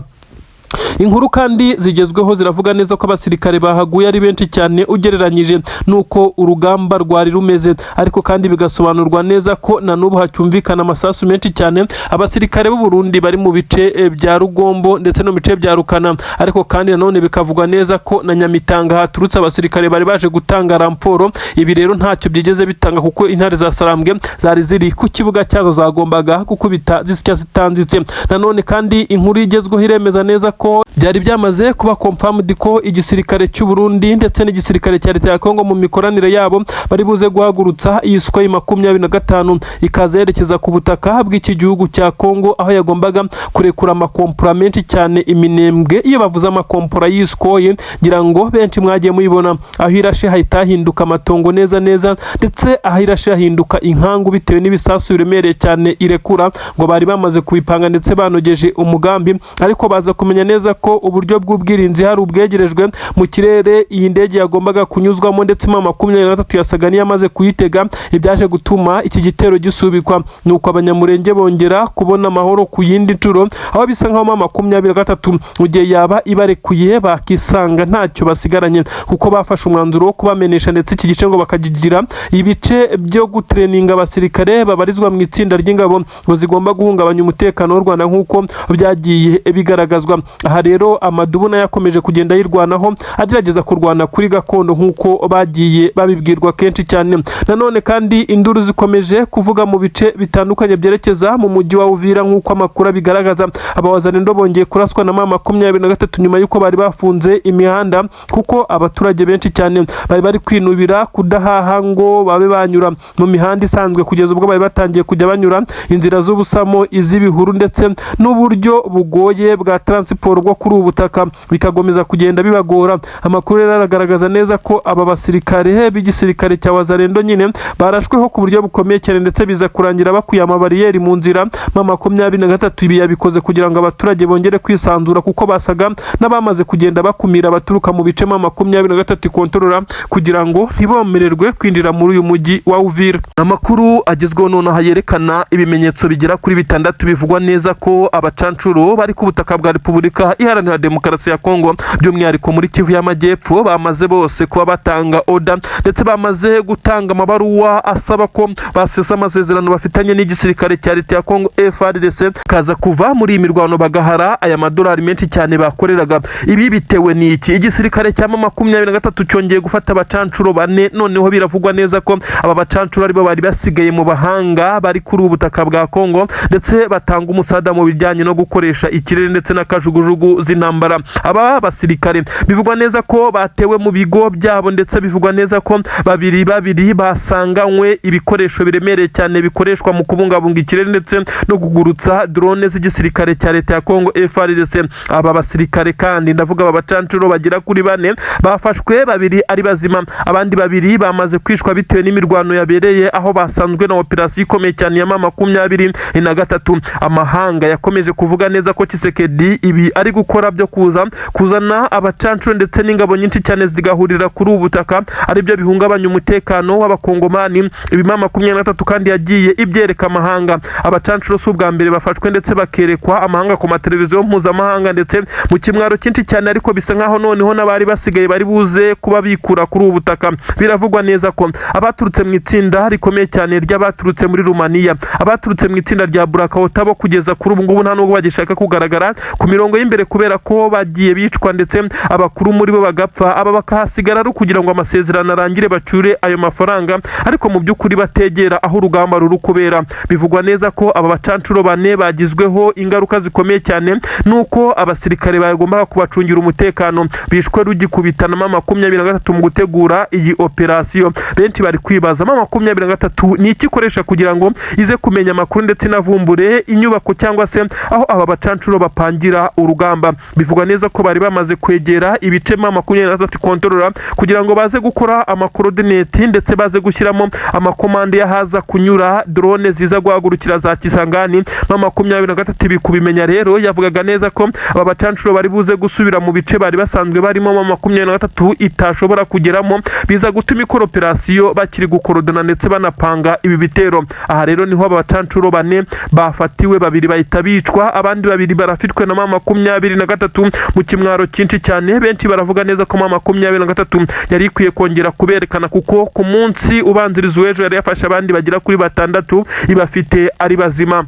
Inkuru kandi zigezweho ziravuga neza ko abasirikare bahaguye ari benshi cyane ugereranyije n'uko urugamba rwari rumeze, ariko kandi bigasobanurwa neza ko na n'ubu hacyumvikana amasasu menshi cyane. Abasirikare b'u Burundi bari mu bice bya Rugombo ndetse no mu bice bya Rukana, ariko kandi nanone bikavugwa neza ko na Nyamitanga haturutse abasirikare bari baje gutanga renfort. Ibi rero ntacyo byigeze bitanga, kuko intare za Sarambwe zari ziri ku kibuga cyazo, zagombaga gukubita zisya zitanzitse. Nanone kandi inkuru igezweho iremeza neza ko byari byamaze kuba confirmed ko igisirikare cy'u Burundi ndetse n'igisirikare cya leta ya Kongo mu mikoranire yabo bari buze guhagurutsa iyi Sukhoi 25, ikaza yerekeza ku butaka bw'iki gihugu cya Kongo, aho yagombaga kurekura amakompora menshi cyane iminembwe. Iyo bavuze amakompora y'iyi Sukhoi, ngira ngo benshi mwagiye muyibona, aho irashe hahita hahinduka amatongo neza neza, ndetse aho irashe hahinduka inkangu bitewe n'ibisasu biremereye cyane irekura. Ngo bari bamaze kubipanga ndetse banogeje umugambi, ariko baza kumenya neza ko uburyo bw'ubwirinzi hari ubwegerejwe mu kirere iyi ndege yagombaga kunyuzwamo, ndetse M23 yasaga n'iyamaze kuyitega, ibyaje gutuma iki gitero gisubikwa. Nuko Abanyamurenge bongera kubona amahoro ku yindi nshuro, aho bisa nkaho M23 mu gihe yaba ibarekuye bakisanga ntacyo basigaranye, kuko bafashe umwanzuro wo kubamenesha, ndetse iki gice ngo bakakigira ibice byo gutraininga abasirikare babarizwa mu itsinda ry'ingabo ngo zigomba guhungabanya umutekano w'u Rwanda, nk'uko byagiye bigaragazwa. Aha rero amadubu nayo akomeje kugenda yirwanaho, agerageza kurwana kuri gakondo nk'uko bagiye babibwirwa kenshi cyane. Nanone kandi induru zikomeje kuvuga mu bice bitandukanye byerekeza mu mujyi wa Uvira, nk'uko amakuru abigaragaza. Abawazalendo bongeye kuraswa na M23 nyuma y'uko bari bafunze imihanda, kuko abaturage benshi cyane bari bari kwinubira kudahaha ngo babe banyura mu mihanda isanzwe, kugeza ubwo bari batangiye kujya banyura inzira z'ubusamo, iz'ibihuru, ndetse n'uburyo bugoye bwa transport bwo kuri ubu butaka bikakomeza kugenda bibagora. Amakuru rero aragaragaza neza ko aba basirikare b'igisirikare cya Wazalendo nyine barashweho ku buryo bukomeye cyane, ndetse biza kurangira bakuye amabariyeri mu nzira. M23 ibi yabikoze kugira ngo abaturage bongere kwisanzura, kuko basaga n'abamaze kugenda bakumira abaturuka mu bice M23 ikontorora, kugira ngo ntibomererwe kwinjira muri uyu mujyi wa Uvira. Amakuru agezweho nonaha yerekana ibimenyetso bigera kuri 6 bivugwa neza ko abacancuro bari ku butaka bwa Repubulika Iharanira Demokarasi ya Kongo, by'umwihariko muri Kivu y'Amajyepfo, bamaze bose kuba batanga order, ndetse bamaze gutanga amabaruwa asaba ko basesa amasezerano bafitanye n'igisirikare cya leta ya Kongo FARDC, kaza kuva muri iyi mirwano bagahara aya madolari menshi cyane bakoreraga. Ibi bitewe n'iki? Igisirikare cya M23 cyongeye gufata abacancuro bane. Noneho biravugwa neza ko aba bacancuro aribo bari basigaye mu bahanga bari kuri ubu butaka bwa Kongo, ndetse batanga umusada mu bijyanye no gukoresha ikirere ndetse n'akajugujugu z'intambara. Aba basirikare bivugwa neza ko batewe mu bigo byabo, ndetse bivugwa neza ko babiri babiri basanganywe ibikoresho biremereye cyane bikoreshwa mu kubungabunga ikirere ndetse no kugurutsa drone z'igisirikare cya leta ya Kongo FARDC. Aba basirikare kandi, ndavuga aba bacancuro bagera kuri bane, bafashwe babiri ari bazima, abandi babiri bamaze kwishwa bitewe n'imirwano yabereye aho basanzwe na operasiyo ikomeye cyane ya M23. Amahanga yakomeje kuvuga neza ko Tshisekedi ibi ari gukora. gukora byo kuza kuzana abacancuro ndetse n'ingabo nyinshi cyane zigahurira kuri ubu butaka, aribyo bihungabanya umutekano w'Abakongomani. Ibi M23 kandi yagiye ibyereka amahanga. Abacancuro si ubwa mbere bafashwe ndetse bakerekwa amahanga ku mateleviziyo mpuzamahanga, ndetse mu kimwaro cyinshi cyane, ariko bisa nkaho noneho n'abari basigaye bari buze kuba bikura kuri ubu butaka. Biravugwa neza ko abaturutse mu itsinda rikomeye cyane ry'abaturutse muri Rumaniya, abaturutse mu itsinda rya Burakaota, bo kugeza kuri ubu ngubu nta nubwo bagishaka kugaragara ku mirongo y'imbere, kubera ko bagiye bicwa ndetse abakuru muri bo bagapfa, aba bakahasigara ari ukugira ngo amasezerano arangire bacyure ayo mafaranga, ariko mu by'ukuri bategera aho urugamba ruri kubera. Bivugwa neza ko aba bacancuro bane bagizweho ingaruka zikomeye cyane nuko abasirikare bagombaga kubacungira umutekano bishwe rugikubitana M23 mu gutegura iyi operasiyo. Benshi bari kwibaza, M23 ni iki ikoresha kugira ngo ize kumenya amakuru ndetse inavumbure inyubako cyangwa se aho aba bacancuro bapangira urugamba? Bivugwa neza ko bari bamaze kwegera ibice M23 kontorora kugira ngo baze gukora ama coordinates, ndetse baze gushyiramo amakomande y'ahaza kunyura drone ziza guhagurukira za Kisangani. M23 ibi kubimenya rero, yavugaga neza ko aba bacancuro bari buze gusubira mu bice bari basanzwe barimo M23 itashobora kugeramo, biza gutuma ikora operasiyo bakiri gukorodona ndetse banapanga ibi bitero. Aha rero niho aba bacancuro bane bafatiwe, babiri bahita bicwa, abandi babiri barafitwe na M23 mu kimwaro cyinshi cyane. Benshi baravuga neza ko M23 yari ikwiye kongera kuberekana, kuko ku munsi ubanziriza uw'ejo yari yafashe abandi bagera kuri batandatu ibafite ari bazima.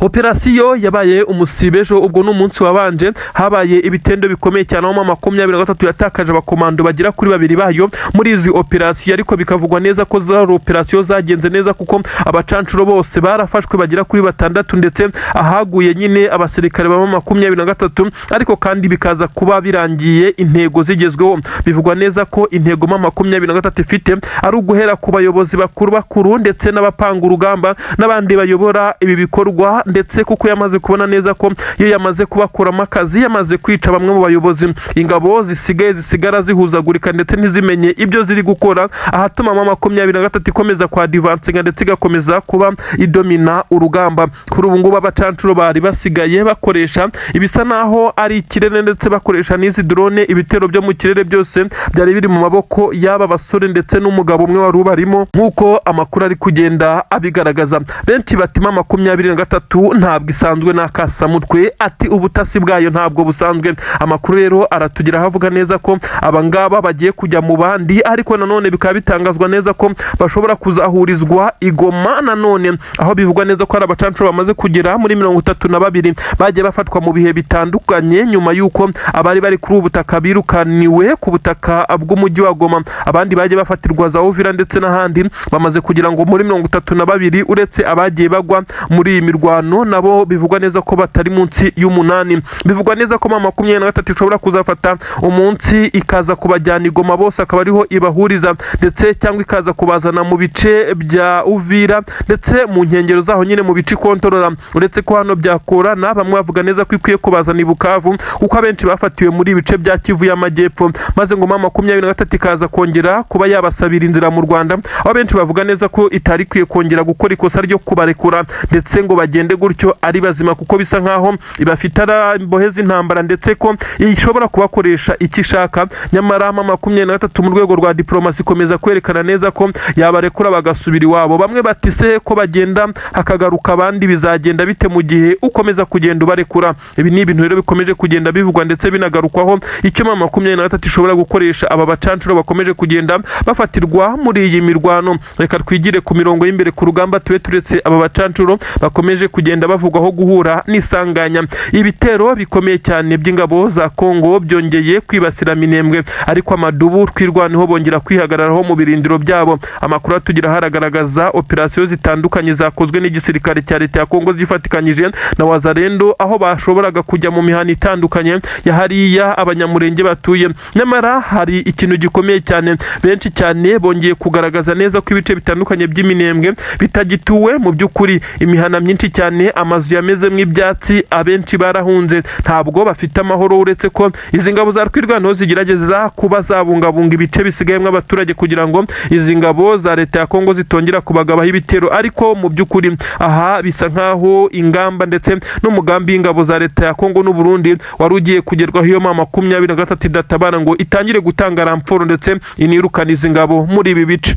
Operasiyo yabaye umusibe ejo, ubwo ni umunsi wabanje, habaye ibitendo bikomeye cyane, aho M23 yatakaje abakomando bagera kuri babiri bayo muri izi operasiyo, ariko bikavugwa neza ko zari operasiyo zagenze neza, kuko abacancuro bose barafashwe bagera kuri batandatu, ndetse ahaguye nyine abasirikare ba M23, ariko kandi bikaza kuba birangiye intego zigezweho. Bivugwa neza ko intego M23 ifite ari uguhera ku bayobozi bakuru bakuru ndetse n'abapanga urugamba n'abandi bayobora ibi bikorwa, ndetse kuko yamaze kubona neza ko iyo yamaze kubakuramo akazi, yamaze kwica bamwe mu bayobozi, ingabo zisigaye zisigara zihuzagurika ndetse ntizimenye ibyo ziri gukora, ahatuma M23 ikomeza kwa advancinga ndetse igakomeza kuba idomina urugamba. Kuri ubu ngubu abacancuro bari basigaye bakoresha ibisa naho ari ikirere, ndetse bakoresha n'izi drone. Ibitero byo mu kirere byose byari biri mu maboko y'aba basore ndetse n'umugabo umwe wari ubarimo, nk'uko amakuru ari kugenda abigaragaza. Benshi bati M23 ntabwo isanzwe n'akasamutwe, ati ubutasi bwayo ntabwo busanzwe. Amakuru rero aratugeraho avuga neza ko abangaba bagiye kujya mu bandi, ariko nanone bikaba bitangazwa neza ko bashobora kuzahurizwa i Goma nanone, aho bivugwa neza ko hari abacancuro bamaze kugera muri 32 bagiye bafatwa mu bihe bitandukanye, nyuma y'uko abari bari kuri ubu butaka birukaniwe ku butaka bw'umujyi wa Goma, abandi bagiye bafatirwa za Uvira ndetse n'ahandi. Bamaze kugira ngo muri 32, uretse abagiye bagwa muri iyi mirwano, nabo bivugwa neza ko batari munsi y'umunani. Bivugwa neza ko M23 ishobora kuzafata umunsi ikaza kubajyana i Goma bose, akaba ariho ibahuriza, ndetse cyangwa ikaza kubazana mu bice bya Uvira ndetse mu nkengero zaho nyine mu bice ikontorora. Uretse ko hano byakorana, bamwe bavuga neza ko ikwiye kubazana i Bukavu, kuko abenshi bafatiwe muri ibice bya Kivu y'Amajyepfo, maze ngo M23 ikaza kongera kuba yabasabira inzira mu Rwanda, aho benshi bavuga neza ko itari ikwiye kongera gukora ikosa ryo kubarekura ndetse ngo bagende gutyo ari bazima, kuko bisa nkaho ibafite ari imbohe z'intambara, ndetse ko ishobora kubakoresha icyo ishaka. Nyamara M23 mu rwego rwa diplomasi ikomeza kwerekana neza ko yabarekura bagasubira iwabo. Bamwe bati se ko bagenda hakagaruka abandi, bizagenda bite mu gihe ukomeza kugenda ubarekura? Ibi ni ibintu rero bikomeje kugenda bivugwa ndetse binagarukwaho, icyo M23 ishobora gukoresha aba bacancuro bakomeje kugenda bafatirwa muri iyi mirwano. Reka twigire ku mirongo y'imbere ku rugamba, tube turetse aba bacancuro bakomeje kugenda bavugwaho guhura n'isanganya. Ibitero bikomeye cyane by'ingabo za Kongo byongeye kwibasira Minembwe, ariko amadubu Twirwaneho bongera kwihagararaho mu birindiro byabo. Amakuru atugeraho aragaragaza operasiyo zitandukanye zakozwe n'igisirikare cya leta ya Kongo zifatikanyije na Wazalendo, aho bashoboraga kujya mu mihanda itandukanye ya hariya Abanyamurenge batuye. Nyamara hari ikintu gikomeye cyane, benshi cyane bongeye kugaragaza neza ko ibice bitandukanye by'iminembwe bitagituwe mu by'ukuri, imihana myinshi. Benshi cyane amazu yamezemo ibyatsi, abenshi barahunze, ntabwo bafite amahoro, uretse ko izi ngabo za Twirwaneho zigerageza kuba zabungabunga ibice bisigayemo abaturage kugira ngo izi ngabo za leta ya Kongo zitongera kubagabaho ibitero. Ariko mu by'ukuri aha bisa nkaho ingamba ndetse n'umugambi w'ingabo za leta ya Kongo n'u Burundi wari ugiye kugerwaho iyo M23 idatabara ngo itangire gutanga renfort ndetse inirukana izi ngabo muri ibi bice.